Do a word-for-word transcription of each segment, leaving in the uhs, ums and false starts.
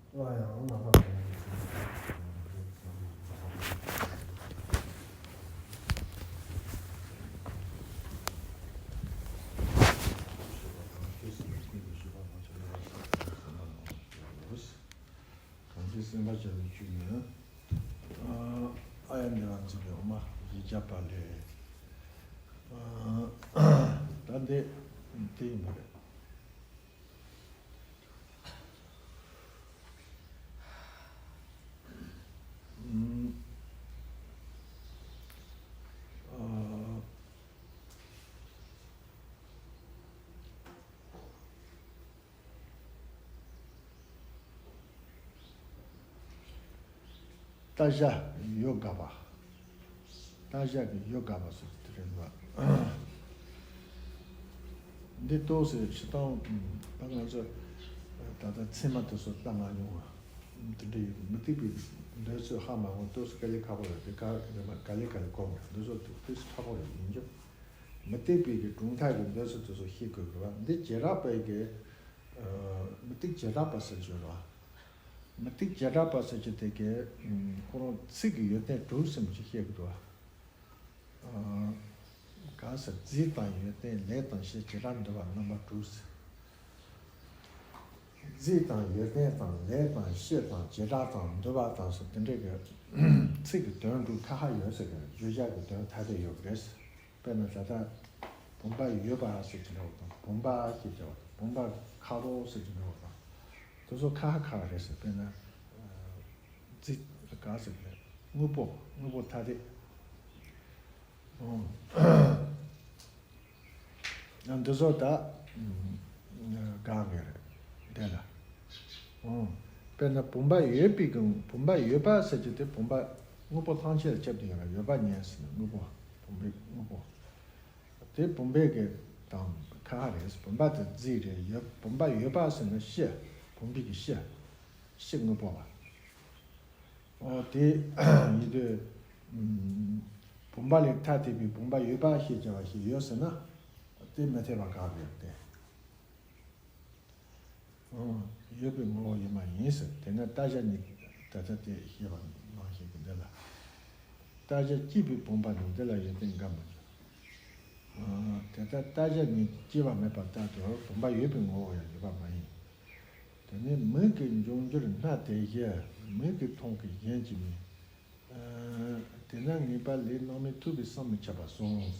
སླར་ཡང་རྣམ་པ་གང་གི་ཚེ་གང་ཞིག་སེམས་དཔའ་བྱ་བའི་བཅུད་ནི། ཨ་ཡ་འདི་ལ་འཛིན་པའི་འོ་མ་ཡིག་བརྒྱ་པ་ལས། ཨ་ད་འདི་དེ་ཡིན་པ་རེད། ཨ། རྟ་ཞྭ་ཡོ་ག་པ། རྟ་ཞྭ་གི་ཡོ་ག་པ་ཟེར་དེ་རེད་འདུག་འདི་ཏོག་ཙམ་ཕྱི་ཐང་ད་ང་ཚོ་ད་ལྟ་ཚད་མ་དེ་ཚོ་ལྟ་མ་མྱོང་བ། དེ་འདྲ་ཡོད། མུ་སྟེགས་པའི་འདོད་ཚུལ་ཧ་མ་གོ། ཏོག་ཙམ་དཀའ་ལས་ཁག་པོ་ཡོད། དེ་ག་རེ་མ་དཀའ་ལས་ག་ལས་གོ་མ་འདི་ཚོ་ཏོག་ཙམ་ཁག་པོ་ཡོད་ཡིན་རྒྱུ། མུ་སྟེགས་པའི་གི་གྲུབ་མཐའ་གི་འདོད་ཚུལ་དེ་ཚོ་ཤེས་དགོས་གི་བ། འདི་བྱེ་བྲག་པའི་གི་མུ་སྟེགས་བྱེ་བྲག་པ་ཟེར་གྱི་ཡོད་རེད་བ། མུ་སྟེགས་བྱེ་བྲག་པ་ཟེར་གྱི་དེ་གི་ཁོ་རང་ཚིག་གི་ཡོན་ཏན་དྲུག་ཙམ་ཅིག་བཤད་གི་འདུག་བ། ག་ཟེར། རྫས་དང་ཡོན་ཏན་ལས་དང་བྱེད་བྱེ་བྲག་འདུ་བ་རྣམ་པ་དྲུག་ཟེར། རྫས་དང་ཡོན་ཏན་དང་ལས་དང་བྱེད་དང་བྱེ་བྲག་དང་འདུ་བ་དང་ཟེར་དེ་འདྲའི་གི་ཚིག་གི་དོན་དྲུག་ཁ་ཁ་ཡོད་ཟེར་གི། བརྗོད་བྱ་གི་དོན་ཐ་དད་ཡོད་གི་རེད། དཔེར་ན་ད་ལྟ་བུམ་པ་ཡོད་པ་ཟེར་གྱི་འདྲ་བོ་དང་། བུམ་པ་ཞེས་བྱ་བ་དང་། བུམ་པ་ཁ་དོག་ཟེར་གྱི་འདྲ་བོ་དང་། དེ་ཚོ་ཁ་ཁ་ཁ་རེད་ཟེར། དཔེར་ན་རྫས་ག་ཟེར་གི་རེད། དངོས་པོ། དངོས་པོ་ཐ་དད། ཨང་། འདི་ཚོ་ད་དགག་གི་རེད་དེ་ལ། ཨང་། དཔེར་ན་བུམ་པ་ཡོད་པའི་གི། བུམ་པ་ཡོད་པ་ཟེར་གྱི་དེ་བུམ་པ་དངོས་པོ་ཐམས་ཅད་ལ་ཁྱབ་བསྡད་ཡོད་ལ། ཡོད་པ་ཉིད་ཟེར་ན་དངོས་པོ། བུམ་པའི་དངོས་པོ། དེ་བུམ་པའི་གི་དང་ཁ་ཁ་རེད། བུམ་པ་དེ་རྫས་རེད། ཡོད། བུམ་པ་ཡོད་པ་ཟེར་ན་གཤིས། བུམ་པའི་གི་གཤིས། གཤིས་དངོས་པོ་བ། ཨོ་དེ་ཡིན་དུས། ཨུམ། བུམ་པ་ལས་ཐ་དད་པའི་བུམ་པ་ཡོད་པ་ཞེས་བྱ་བ་ཞིག་ཡོད་ཟེར་ན། དེ་མི་འཐད་པ་དགག་གི་ཡོད་དེ། ཨོ། ཡོད་པའི་ངོ་བོ་ཡོད་མ་ཡིན་ཟེར། དེས་ན་རྟ་ཞྭ་ཉིད་ད་ལྟ་དེ་བཤད་པ་ནང་བཞིན་གྱི་འདི་ལ། རྟ་ཞྭ་སྐྱེས་པའི་བུམ་པ་ནི་འདི་ལ་ཡོན་ཏན་འགའ་མི་འབྱུང་། ཨོ། དེ་ལྟར་རྟ་ཞྭ་ཉིད་སྐྱེ་བ་མེད་པ་ལྟར་དུ་བུམ་པ་ཡོད་པའི་ངོ་བོ་ཡང་ཡོད་པ་མ་ཡིན། དེ་ནི་མིག་གི་འབྱུང་འགྱུར་སྣ་དེ་བཞིན། མིག་གིས་མཐོང་གི་གཞན་གྱིས་མིན། ཨ། དེས་ན་ངེས་པ་ལས་སྣང་མེད་ཐུབ་པས་བསམ་མི་ཁྱབ་པ་གསུངས་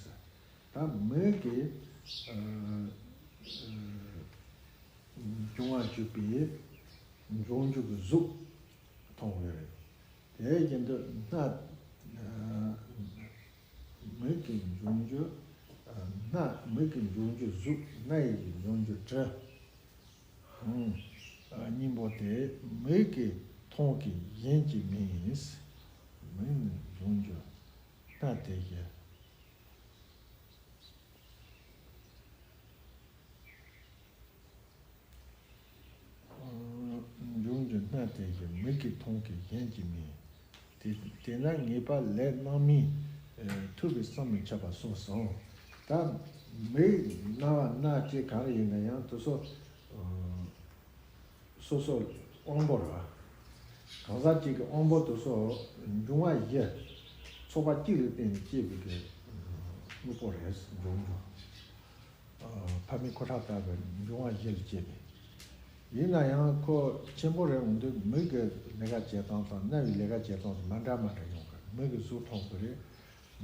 སོ། ད་མིག་གིས་ཨ་ཨ་འབྱུང་བ་བརྗོད་པའི་འབྱུང་འགྱུར་གྱི་གཟུགས་མཐོང་བས་རེད། དེ་བཞིན་དུ་སྣ། ཨ། མིག་གི་འབྱུང་འགྱུར། ཨ། སྣ། མིག་གི་འབྱུང་འགྱུར་གཟུགས། སྣ་ཡི་འབྱུང་འགྱུར་དྲི། ཨང་། ཨ། གཉིས་པོ་དེ་མིག་གིས་མཐོང་གི་གཞན་གྱིས་མིན། མིག་ནི་འབྱུང་འགྱུར་སྣ་དེ་བཞིན། འབྱུང་འགྱུར་སྣ་དེ་བཞིན། མིག་གིས་མཐོང་གི་གཞན་གྱིས་མིན། དེ་དེས་ན་ངེས་པ་ལས་སྣང་མེད་ཐུབ་པས་བསམ་མི་ཁྱབ་པ་གསུངས་སོ། ད་མིག་རྣ་བ་སྣ་ལྕེ་ག་རེ་ཡིན་ན་ཡང་དེ་ཚོ་སོ་སོ་དབང་པོ་རེད། གང་ཟག་གཅིག་གི་དབང་པོ་དེ་ཚོ་འབྱུང་བ་བཞི། ཚོགས་པ་གཅིག་ལ་བརྟེན་ནས་སྐྱེས་པའི་གི་དངོས་པོ་རེད། འབྱུང་འགྱུར། ཨ། ཕ་མའི་ཁུ་ཁྲག་ལྟ་བུའི་འབྱུང་བ་བཞི་ལ་སྐྱེས་པའི། ཡིན་ན་ཡང་ཁོ་ཆེན་པོ་རེད། འོང་དུས་མིག་གི་ལས་ཀ་བྱེད་སྟངས་དང་རྣ་བའི་ལས་ཀ་བྱེད་སྟངས་མ་འདྲ་མ་འདྲ་ཡོང་གི། མིག་གིས་གཟུགས་མཐོང་གི་རེད་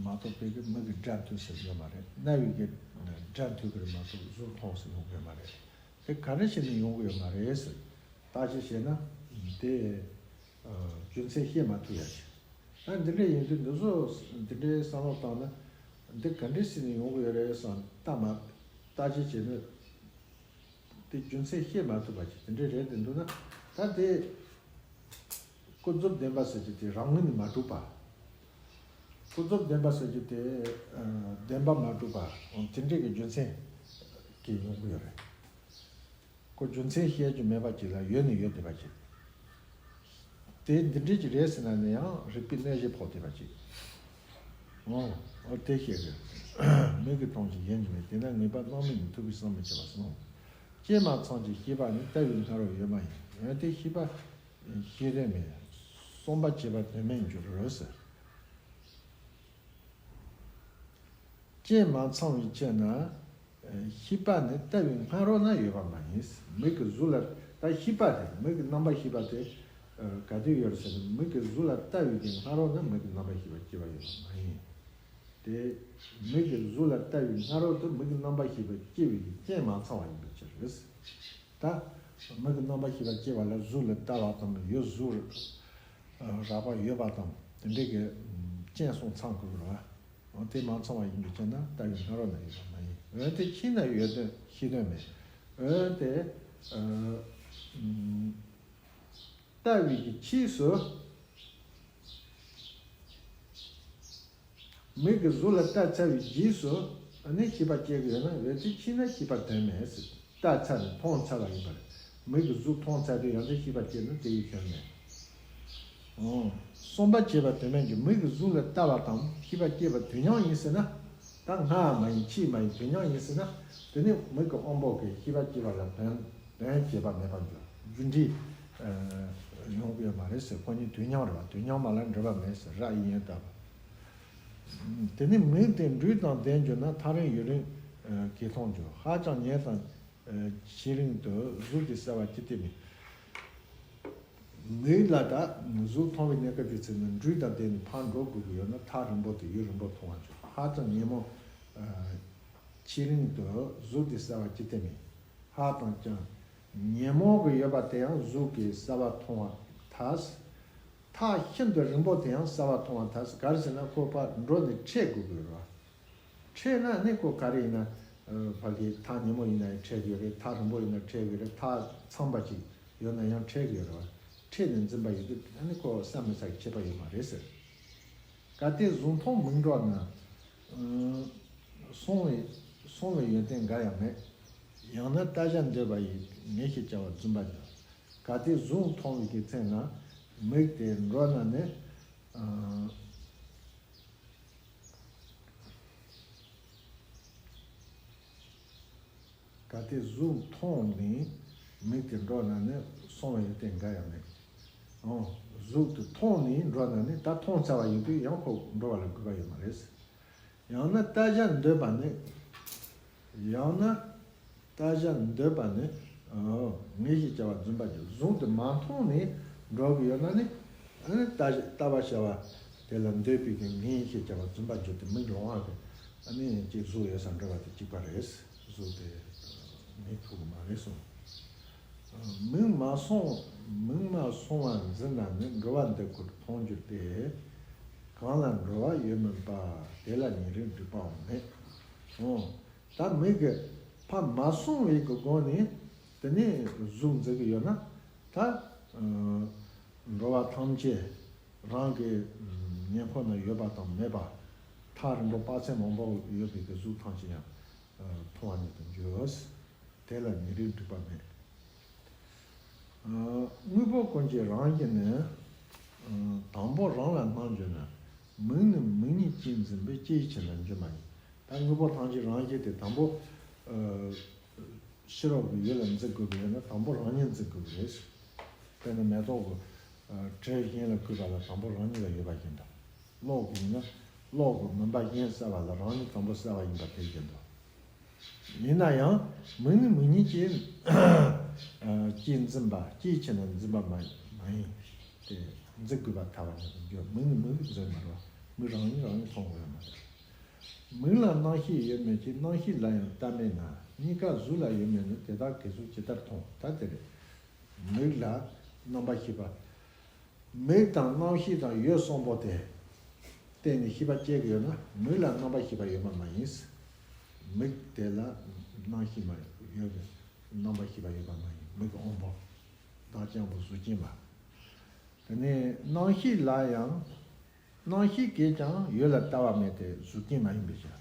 མ་གཏོགས་པའི་གི་མིག་གི་སྒྲ་མཐུན་ཟེར་ཡོད་མ་རེད། རྣ་བའི་གི་སྒྲ་མཐུན་གི་རེད་མ་གཏོགས་གཟུགས་མཐོང་ཟེར་ཡོང་གི་ཡོད་མ་རེད། དེ་ག་རེ་བྱས་ནས་ཡོང་གི་ཡོད་མ་རེད་ཟེར། བརྟག་དཔྱད་བྱས་ན་དེ་རྒྱུ་མཚན་བཤད་མ་ཐུབ་ཡ་ཞིག་ད་འདི་འདྲ་ཡིན་དུས་འདི་ཚོ་འདི་འདྲའི་བསམ་བློ་བཏང་ན་འདི་ག་འདྲ་བྱས་ནས་ཡོང་གི་ཡོད་རེད་བསམ། ལྟ་མ་བརྟག་དཔྱད་བྱས་ན་དེ་རྒྱུ་མཚན་བཤད་མ་ཐུབ་པ་ཞིག་དེ་འདྲ་རེད་དེ་འདུག་ན། ད་དེ་ཀུན་རྫོབ་བདེན་པ་ཟེར་རྒྱུ་དེ་རང་ངོས་ནས་མ་གྲུབ་པ། ཀུན་རྫོབ་བདེན་པ་ཟེར་རྒྱུ་དེ་ཨ་བདེན་པ་མ་གྲུབ་པ། འོ་དེ་འདྲའི་གི་རྒྱུ་མཚན་གྱིས་ཡོང་གི་ཡོད་རེད། ཁོ་རྒྱུ་མཚན་བཤད་རྒྱུ་མེད་པ་ཅིག་ལ་ཡོད་ནི་ཡོད་བསྡད་པ་ཅིག་དེ་འདི་འདྲའི་ཅིག་རེད་ཟེར་ན་ནི་ཡང་རིགས་པའི་གནོད་གཞི་ཕོག་བསྡད་པ་ཅིག་འོ། འོ་དེ་བཤད་དགོས། མིག་གིས་མཐོང་ཞིང་གཞན་གྱིས་མིན། དེས་ན་ངེས་པ་སྣང་མེད་ནི་ཐུབ་པས་བསམ་མི་ཁྱབ་པ་གསུངས། ཀྱེ་མ་ཚངས་ཀྱི་ཤེས་པ་ནི། ལྟ་བའི་སྔ་རོལ་ཡོད་མ་ཡིན། འོན་ཏེ་ཤེས་པ་ ཤེས་དོན་མེད། གསུམ་པ་བྱས་པ་དོན་མེད་འགྱུར་རོ་ཟེར། རྐྱེན་མ་ཚང་བའི་ཕྱིར་ན། ཤེས་པ་ནི་ལྟ་བའི་སྔ་རོལ་ན་ཡོད་པ་མ་ཡིན། མིག་གི་གཟུགས་ལ་ལྟ་ཤེས་པ་དེ། མིག་གི་རྣམ་པར་ཤེས་པ་དེ་ག་དུས་ཡོད་ཟེར་ན། མིག་གི་གཟུགས་ལ་ལྟ་བའི་གི་སྔ་རོལ་ན་མིག་གི་རྣམ་པར་ཤེས་པ་སྐྱེ་བ་ཡོད་པ་མ་ཡིན། དེ་མིག་གི་གཟུགས་ལ་ལྟ་བའི་སྔ་རོལ་དུ་མིག་གི་རྣམ་པར་ཤེས་པ་སྐྱེ་བའི་རྐྱེན་མ་ཚང་བ་ཡིན་པའི་ཕྱིར་རེད། ད་མིག་གི་རྣམ་པར་ཤེས་པ་སྐྱེ་བ་ལ་གཟུགས་ལ་ལྟ་བ་དང་ཡུལ་གཟུགས་རགས་པ་ཡོད་པ་དང་དེ་འདྲའི་གི་རྐྱེན་གསུམ་ཚང་དགོས་རེད་བ། དེ་མ་ཚང་བ་ཡིན་པའི་ཕྱིར་ན་ལྟ་བའི་སྔ་རོལ་ན་ཡོད་པ་མ་ཡིན། འོན་ཏེ་ཕྱིས་ན་ཡོད་དོན་ཤེས་དོན་མེད། འོན་ཏེ་ལྟ་བའི་གི་ཕྱིས་སུ། མིག་གིས་གཟུགས་ལ་ལྟ་ཚར་བའི་རྗེས་སུ་ཨ་ནི་ཤེས་པ་སྐྱེ་གི་ཡོད་ན། འོན་ཏེ་ཕྱིས་ན་ཤེས་པ་དོན་མེད་ཟེར། ལྟ་ཚར་ནས་མཐོང་ཚར་བ་ཡིན་པར། མིག་གིས་གཟུགས་མཐོང་ཚར་དུས་ཡང་དེ་ཤེས་པ་སྐྱེས་ན་དེ་ཡི་དོན་མེད། ཨོ། གསུམ་པ་བྱས་པ་དོན་མེད་ཀྱི། མིག་གིས་གཟུགས་ལ་ལྟ་བ་དང་ཤེས་པ་སྐྱེས་པ་དུས་མཉམ་ཡིན་ཟེར་ན། ད་སྔ་མ་ཡིན་ཕྱིས་མ་ཡིན་དུས་མཉམ་ཡིན་ཟེར་ན། དེ་ནི་མིག་གི་དབང་པོ་གིས་ཤེས་པ་སྐྱེ་བ་ལ་དོན་དོན་བྱེད་པ་མེད་པར་འགྱུར། རྒྱུ་འབྲས་ཡོང་གི་ཡོད་མ་རེད་ཟེར། ཁོ་གཉིས་དུས་མཉམ་རེད་བ། དུས་མཉམ་མ་ལ་འབྲེལ་བ་མེད་ཟེར། ར་ཡི་ཡན་ལྟ་བུ། དེ་ནི་མིག་དེ་འབྲུ་དང་ལྡན་གྱུར་ན་ཐག་རིང་ཡུན་རིང་གིས་མཐོང་འགྱུར། ཧ་ཅང་ཉེ་དང་ཆེས་རིང་དུ་གཟུགས་ཀྱིས་གསལ་བ་ཅི་སྟེ་མིན། མིག་ལ་ད་གཟུགས་མཐོང་བའི་གནས་སྐབས་དེ་ཚོ་ནི་འབྲུ་དང་ལྡན་ནས་ཕར་འགྲོ་དགོས་ཀྱི་ཡོད་ན་ཐག་རིང་པོ་དང་ཡུན་རིང་པོ་མཐོང་བ་བྱུང་། ཧ་ཅང་ཉེ་མོ་ཆེས་རིང་དུ་གཟུགས་ཀྱིས་གསལ་བ་ཅི་སྟེ་མིན། ཧ་ཅང་ཉེ་མོ་གི་ཡོད་པ་དེ་ཡང་གཟུགས་ཀྱིས་གསལ་བ་མཐོང་བར་ཐལ། ཐག་ཤིན་ཏུ་རིང་པོ་དེ་ཡང་གསལ་བ་མཐོང་བར་ཐལ། ག་རེ་ཟེར་ན་ཁོ་ཕར་འགྲོ་ནས་འཕྲད་དགོས་དགོས་རེད་བ། འཕྲད་ན་ནི་ཁོ་ག་རེ་ཡིན་ན། ཕ་གི་ཐག་ཉེ་མོ་ཡིན་ན་ཡང་འཕྲད་ཀྱི་ཡོད་རེད། ཐག་རིང་པོ་ཡིན་ན་འཕྲད་ཀྱི་ཡོད་རེད། ཐག་འཚམ་པ་ཅིག་ཡོད་ན་ཡང་འཕྲད་ཀྱི་ཡོད་རེད་བ། འཕྲད་ནས་འཛིན་པ་ཡོད་དུས་ཨ་ནི་ཁོ་བསམ་མི་ཚར་གྱི་ཁྱད་པར་ཡོད་མ་རེད་ཟེར། གལ་ཏེ་གཟུགས་མཐོང་མིག་འགྲོ་ན། སོང་བའི་སོང་བའི་ཡོན་ཏན་འགའ་ཡང་མེད། ཡང་ན་ལྟ་བྱ་འདོད་པ་ཡིས་ངེས་ཤེས་བྱ་བ་རྫུན་པར་འགྱུར། གལ་ཏེ་གཟུགས་མཐོང་བའི་གི་ཚེ་ན་མིག་དེ་འགྲོ་ན་ནི། གལ་ཏེ་གཟུགས་མཐོང་ནས་མིག་དེ་འགྲོ་ན་ནི་སོང་བའི་ཡོན་ཏན་འགའ་ཡང་མེད། ཨོ། གཟུགས་དེ་མཐོང་ནས་འགྲོ་ན་ནི་ད་མཐོང་ཚར་བ་ཡིན་དུས་ཡང་ཁོ་འགྲོ་བ་ལ་དགོས་པ་ཡོད་མ་རེད། ཡང་ན་ལྟ་བྱ་འདོད་པ་ནི། ཡང་ན་ལྟ་བྱ་འདོད་པ་ནི། ཨོ། ངེས་ཤེས་བྱ་བ་རྫུན་པར་འགྱུར། གཟུགས་དེ་མ་མཐོང་ནས་འགྲོ་གི་ཡོད་ན་ནི། ཨ་ནི་ལྟ་ལྟ་བ་བྱ་བ་དེ་ལ་འདོད་པའི་གི་ངེས་ཤེས་བྱ་བ་རྫུན་པར་འགྱུར་ཏེ་མིག་ལོང་བ་གི་ཨ་ནི་ཅིག་གཟུགས་ཡོད་སར་འགྲོ་བ་དེ་གཅིག་པ་རེད། གཟུགས་དེ་མིག་ཐུག་གི་མ་རེད་གསུངས། མིག་མ་སོང་མིག་མ་སོང་བར་འཛིན་ན་ནི་འགྲོ་བ་འདི་ཁོ་མཐོང་འགྱུར་ཏེ། གང་ལ་འགྲོ་བ་ཡོད་མིན་པ། དེ་ལ་ཉེ་རིང་འགྲིག་པའང་མེད། ཨོ། ད་མིག་གིས་ཕར་མ་སོང་བའི་གི་སྒོ་ནས་དེ་ནས་གཟུགས་འཛིན་གི་ཡོད་ན། ད་འགྲོ་བ་ཐམས་ཅད་རང་གི་ཉེ་འཁོར་ན་ཡོད་པ་དང་མེད་པ། ཐག་རིང་པོ་དཔག་ཚད་མང་པོ་ཡོད་པའི་གི་གཟུགས་ཐམས་ཅད་ཡང་མཐོང་བ་ཉིད་དུ་འགྱུར། དེ་ལ་ཉེ་རིང་འགྲིག་པ་མེད། དངོས་པོ་ཀུན་གྱི་རང་བཞིན་ནི། དང་པོ་རང་ལ་སྣང་འགྱུར་ན། མིག་ནི་མིག་ཉིད་ཀྱིས་འཛིན་པས་སྐྱེ་ཡི་ཕྱིར་ན་འགྱུར་མ་ཡིན། ད་དངོས་པོ་ཐམས་ཅད་རང་བཞིན་དེ་དང་པོ། ཕྱི་རོལ་གྱི་ཡུལ་ལ་འཛིན་དགོས་པ་ཡིན་ན་དང་པོ་རང་ཉིད་འཛིན་དགོས་པ་རེད། དཔེར་ན་མེ་ཏོག་གི་དྲི་གཞན་ལ་གོས་པ་ལ་དང་པོ་རང་ཉིད་ལ་ཡོད་པ་བཞིན་དུ། གློག་ཡིན་ན་གློག་གི་མུན་པ་གཞན་བསལ་བ་ལ་རང་ཉིད་དང་པོ་བསལ་བ་ཡིན་པ་དེ་བཞིན་དུ། ཡིན་ན་ཡང་མིག་ནི་མིག་ཉིད་ཀྱིས་ཀྱིས་འཛིན་པ་སྐྱེ་ཡི་ཕྱིར་ན་འཛིན་པ་མ་མ་ཡིན་ཏེ། འཛིན་དགོས་པར་ཐལ་བ་ཉིད་དུ་འགྱུར། མིག་ནི་མིག་གིས་འཛིན་མི་རུང་། མིག་རང་ཉིད་རང་ཉིད་མཐོང་དགོས་ཡོད་མ་རེད། མིག་ལ་རྣམ་ཤེས་ཡོད་མོད་ཀྱི། རྣམ་ཤེས་ལ་ཡང་ལྟ་མེད་ན། གཉིས་ཀ་གཟུགས་ལ་ཡོད་མོད་ནི། དེ་དག་གིས་གཟུགས་ཇི་ལྟར་མཐོང་། ད་དེ་རེད། མིག་ལ་རྣམ་པར་ཤེས་པ། མིག་དང་རྣམ་ཤེས་དང་ཡུལ་གསུམ་པོ་དེ་བརྟེན་ནས་ཤེས་པ་སྐྱེ་གི་ཡོད་ན་མིག་ལ་རྣམ་པར་ཤེས་པ་ཡོད་པ་མ་ཡིན། མིག་དེ་ལ་རྣམ་ཤེས་མ་ཡོད་པའི་རྣམ་པར་ཤེས་པ་ཡོད་པ་མ་ཡིན། མིག་གི་དབང་པོ་བདག་རྐྱང་པོ་གཟུགས་ཅན་པ། དེ་ནས་རྣམ་ཤེས་ལ་ཡང་། རྣམ་ཤེས་ཀྱིས་ཀྱང་ཡུལ་ལ་ལྟ་བ་མེད་དེ་གཟུགས་ཅན་མ་ཡིན་པའི་ཕྱིར།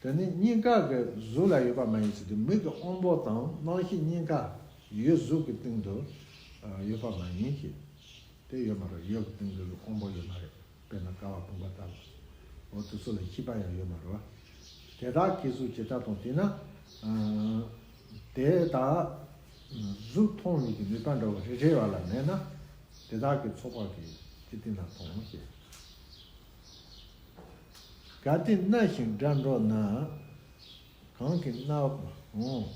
དེ་ནི་གཉིས་ཀ་གི་གཟུགས་ལ་ཡོད་པ་མ་ཡིན་ཟེར་དུས་མིག་གི་དབང་པོ་དང་རྣམ་ཤེས་གཉིས་ཀ་ཡུལ་གཟུགས་ཀྱི་སྟེང་དུ་ཡོད་པ་མ་ཡིན་ཞེས། དེ་ཡོད་མ་རེད། ཡུལ་གྱི་སྟེང་དུ་དབང་པོ་ཡོད་མ་རེད། དཔེར་ན་ཀ་བ་བུམ་པ་ལྟ་བུ། འོ་དེ་ཚོ་ལ་ཤེས་པ་ཡང་ཡོད་མ་རེད་བ། དེ་དག་གིས་གཟུགས་ཇི་ལྟར་མཐོང་། དེས་ན་དེ་དག་ གཟུགས་མཐོང་ནས་ཀྱི་ནུས་པ་འདྲ་བོ་རེ་རེ་བ་ལ་མེད་ན། དེ་དག་གི་ཚོགས་པ་གིས་ཅི་སྟེང་ན་མཐོང་ཞེས། གལ་ཏེ་སྣ་ཞིང་སྒྲ་འགྲོགས་ན། གང་གིས་སྣ་བ་འོང་།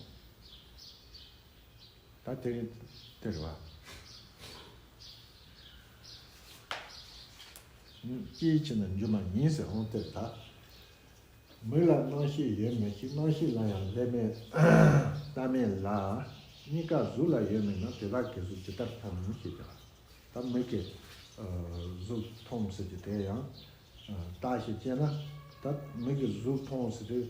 ད་དེ་རིང་དེ་རེད་བ། ཅིའི་ཕྱིར་ན་སྒྱུ་མ་ཡིན་ཟེར་འོང་དེར་ད། མིག་ལ་རྣམ་ཤེས་ཡོད་མི་ཤེས། རྣམ་ཤེས་ལ་ཡང་ལྷད་མེད་རྟག་མེད་ལ། གཉིས་ཀ་གཟུགས་ལ་ཡོད་མིན་ན། དེ་དག་གི་གཟུགས་ཇི་ལྟར་མཐོང་ཞེས་བྱ་བ། ད་མིག་གིས་གཟུགས་མཐོང་ཟེར་གྱི་དེ་ཡང་རྟགས་ཤིག་བྱས་ན། ད་མིག་གིས་གཟུགས་མཐོང་ཟེར་དུས།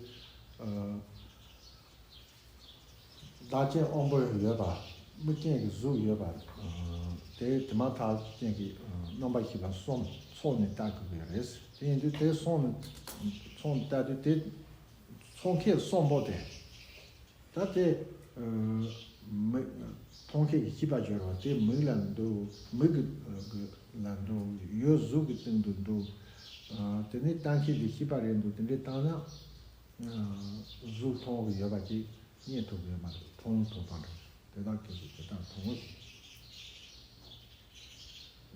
བདག་རྐྱེན་དབང་པོ་ཡོད་པ། དམིགས་རྐྱེན་གྱི་གཟུགས་ཡོད་པ། དེ་དེ་མ་ཐག་རྐྱེན་གྱི་རྣམ་པ་ཤེས་པ་གསུམ་ཚོགས་ནས་བལྟ་དགོས་ཀྱི་རེད། དེ་ཡིན་དུས་དེ་གསུམ་ནས་ཚོགས་ནས་བལྟ་དུས་དེ་ཚོགས་མཁན་གསུམ་པོ་དེ། ད་དེ་མིག་མཐོང་མཁན་གྱི་ཤེས་པ་སྦྱོར་བ་དེ་མིག་ལ་འདུག་མིག་གི་ལ་འདུག་ཡུལ་གཟུགས་ཀྱི་སྟེང་དུ་འདུག་དེ་ནས་ལྟ་མཁན་དེ་ཤེས་པ་རེད་འདུག་དེ་འདྲས་བཏང་ན། གཟུགས་མཐོང་གི་ཡོད་པ་ཅིག་རྙེད་ཐུབ་ཀྱི་ཡོད་མ་རེད། མཐོང་མཐོང་སྟངས་འདྲ་དེ་དག་གི་གཟུགས་དེ་དག་མཐོང་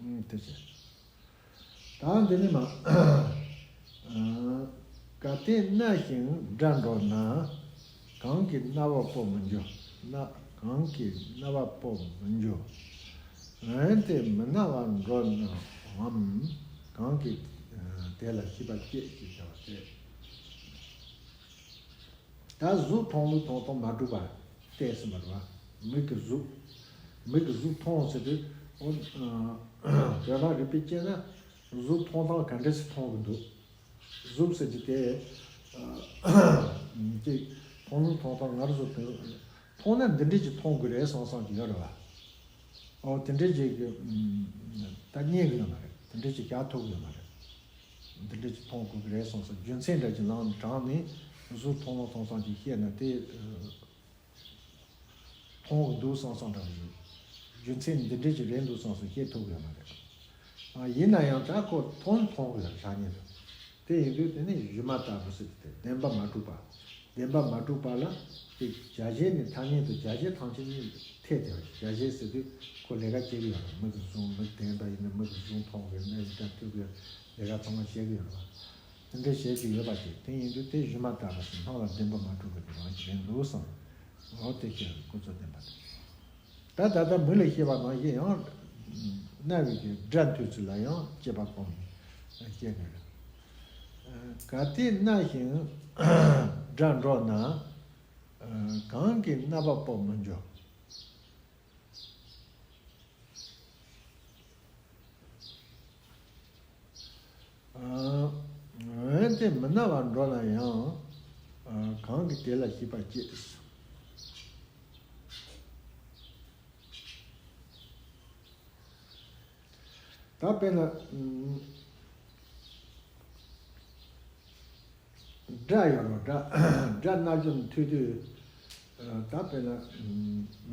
ངོ་། དེ་བྱས། ད་འདི་ནི་མ། གལ་ཏེ་སྣ་ཞིང་སྒྲ་འགྲོགས་ན། གང་གིས་སྣ་བ་པོ་མི་འགྱུར་ན། གང་གིས་སྣ་བ་པོ་མི་འགྱུར། འོན་ཏེ་མི་སྣ་བ་འགྲོ་ནའང་། གང་གིས་དེ་ལ་ཤེས་པ་སྐྱེད་ཅེས་བྱ་བ་སྟེ། ད་གཟུགས་མཐོང་ལུགས་མཐོང་སྟངས་མ་གྲུབ་པ་བལྟས་ཟིན་པ་རེད་བ། མིག་གི་གཟུགས། མིག་གི་གཟུགས་མཐོང་ཟེར་དུས། ཨོ། དོན་དག་རིག་པས་དཔྱད་ན། གཟུགས་མཐོང་སྟངས་ག་འདྲས་སེ་མཐོང་གི་འདུག་གཟུགས་ཟེར་གྱི་དེ། ཅིག་མཐོང་ལུགས་མཐོང་སྟངས་ང་རང་ཚོ་དེ་མཐོང་ན་འདི་འདྲས་ཅིག་མཐོང་དགོས་རེད་བསམ་བསམ་གྱི་ཡོད་རེད་བ། ཨོ་དེ་འདྲས་ཅིག་གི་ད་རྙེད་གི་ཡོད་མ་རེད། དེ་འདྲས་ཅིག་བཞག་ཐུབ་གི་ཡོད་མ་རེད། འདི་འདྲས་ཅིག་མཐོང་དགོས་ཀྱི་རེད་བསམ་སོང་། རྒྱུ་མཚན་འདྲ་ཅིག་ལམ་དྲངས་ནས་གཟུགས་མཐོང་ལུགས་མཐོང་སྟངས་ཅིག་བཤད་ན་དེ། མཐོང་གི་འདུག་བསམ་བསམ་འདྲ་ཞིག་རྒྱུ་མཚན་འདི་འདྲས་ཅིག་རེད་འདུག་བསམ་སོང་། བཤད་ཐུབ་ཀྱི་ཡོད་མ་རེད། ཨ་ཡིན་ན་ཡང་ད་ཁོ་མཐོང་མཐོང་གི་ཡོད་རང་ཉིད་དུ། དེ་ཡིན་དུས་དེ་ནི་སྒྱུ་མ་ལྟ་བུ་ཟེར་དེ་བདེན་པ་མ་གྲུབ་པ། བདེན་པ་མ་གྲུབ་པ་ལ་དེ་བྱ་བྱེད་ནི་ཐ་སྙད་དུ་བྱ་བྱེད་ཐམས་ཅད་ནི་འཐད་དེ། བྱ་བྱེད་ཟེར་དུས་ཁོ་ལས་ཀ་བྱེད་ཀྱི་ཡོད་རེད། མིག་གིས་བཟུང་། མིག་ལྡན་པ་ཡིན་ན་མིག་གིས་བཟུང་མཐོང་གི། སྣ་ཡིས་སྒྲ་ཐོས་ཀྱི་ཡོད། ལས་ཀ་ཚང་མ་བྱེད་ཀྱི་ཡོད་རེད་བ། དེ་འདྲ་བྱེད་ཀྱི་ཡོད་པ་ཅིག་དེ་ཡིན་དུས་དེ་སྒྱུ་མ་ལྟ་བུ་ཟེར། སྣང་ལ་བདེན་པ་མ་གྲུབ་པ་དེ་རང་ཞིག་རེད་འདུག་བསམ། འོ་དེ་ཁྱེད་ཀུན་རྫོབ་བདེན་པ་དེ། ད་ད་ལྟ་མིག་ལ་ཤེས་པ་ནང་བཞིན་ཡང་རྣ་བའི་གི་སྒྲ་འཐུས་ཚུལ་ལ་ཡང་དཔྱད་པ་སྤོང་ནས་སྐྱེ་དགོས་རེད། གལ་ཏེ་སྣ་ཞིང་སྒྲ་འགྲོགས་ན། གང་གིས་སྣ་བ་པོ་མི་འགྱུར། འོན་ཏེ་མི་སྣ་བ་འགྲོ་ན་ཡང་། གང་གིས་དེ་ལ་ཤེས་པ་སྐྱེད། ད་དཔེར་ན། སྒྲ་ཡོད་རེད། སྒྲ། སྒྲ་རྣ་ཆུ་ནས་ཐོས་དུས། ད་དཔེར་ན་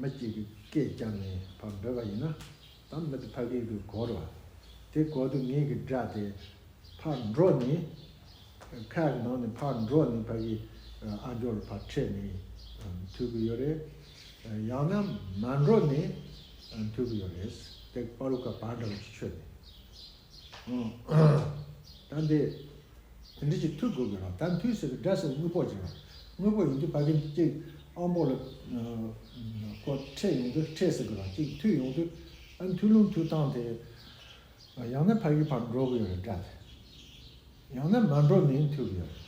མི་གཅིག་གིས་སྐད་བརྒྱབ་ནས་ཕར་འབོད་པ་ཡིན་ན། ད་མི་དེ་ཕ་གི་གིས་གོ་རེད་བ། དེ་གོ་དུས་ངེད་ཀྱི་སྒྲ་དེ་ཕར་འགྲོ་ནས། ཁ་གི་ནང་ནས་ཕར་འགྲོ་ནས་ཕ་གི་ཨ་མཆོག་ལ་ཕར་འཕྲད་ནས་ཐོས་ཀྱི་ཡོད་རེད། ཡང་ན་མ་འགྲོ་ནས་ཐོས་ཀྱི་ཡོད་རེད། དེ་པ་རུ་ཀ་བ་འདྲ་བོ་ཅིག་ཆོད་ནས། ད་འདི་དེ་འདྲ་ཅིག་ཐོས་དགོས་ཀྱི་རེད། ད་ཐོས་ཟེར་དུས་སྒྲ་ཟེར་དངོས་པོ་ཅིག་རེད། དངོས་པོ་ཡིན་དུས་ཕ་གི་གཅིག་དབང་པོ་ལ་ཁོ་འཕྲད་ཡོང་དུས། འཕྲད་ཟེར་དགོས་རེད། གཅིག་ཐོས་ཡོང་དུས། ཨ་ཐོས་ལུགས་ཐོས་སྟངས་དེ་ཡང་ན་ཕ་གི་ཕར་འགྲོ་གི་ཡོད་རེད་སྒྲ་དེ། ཡང་ན་མ་འགྲོ་ནས་ཐོས་གི་ཡོད་རེད།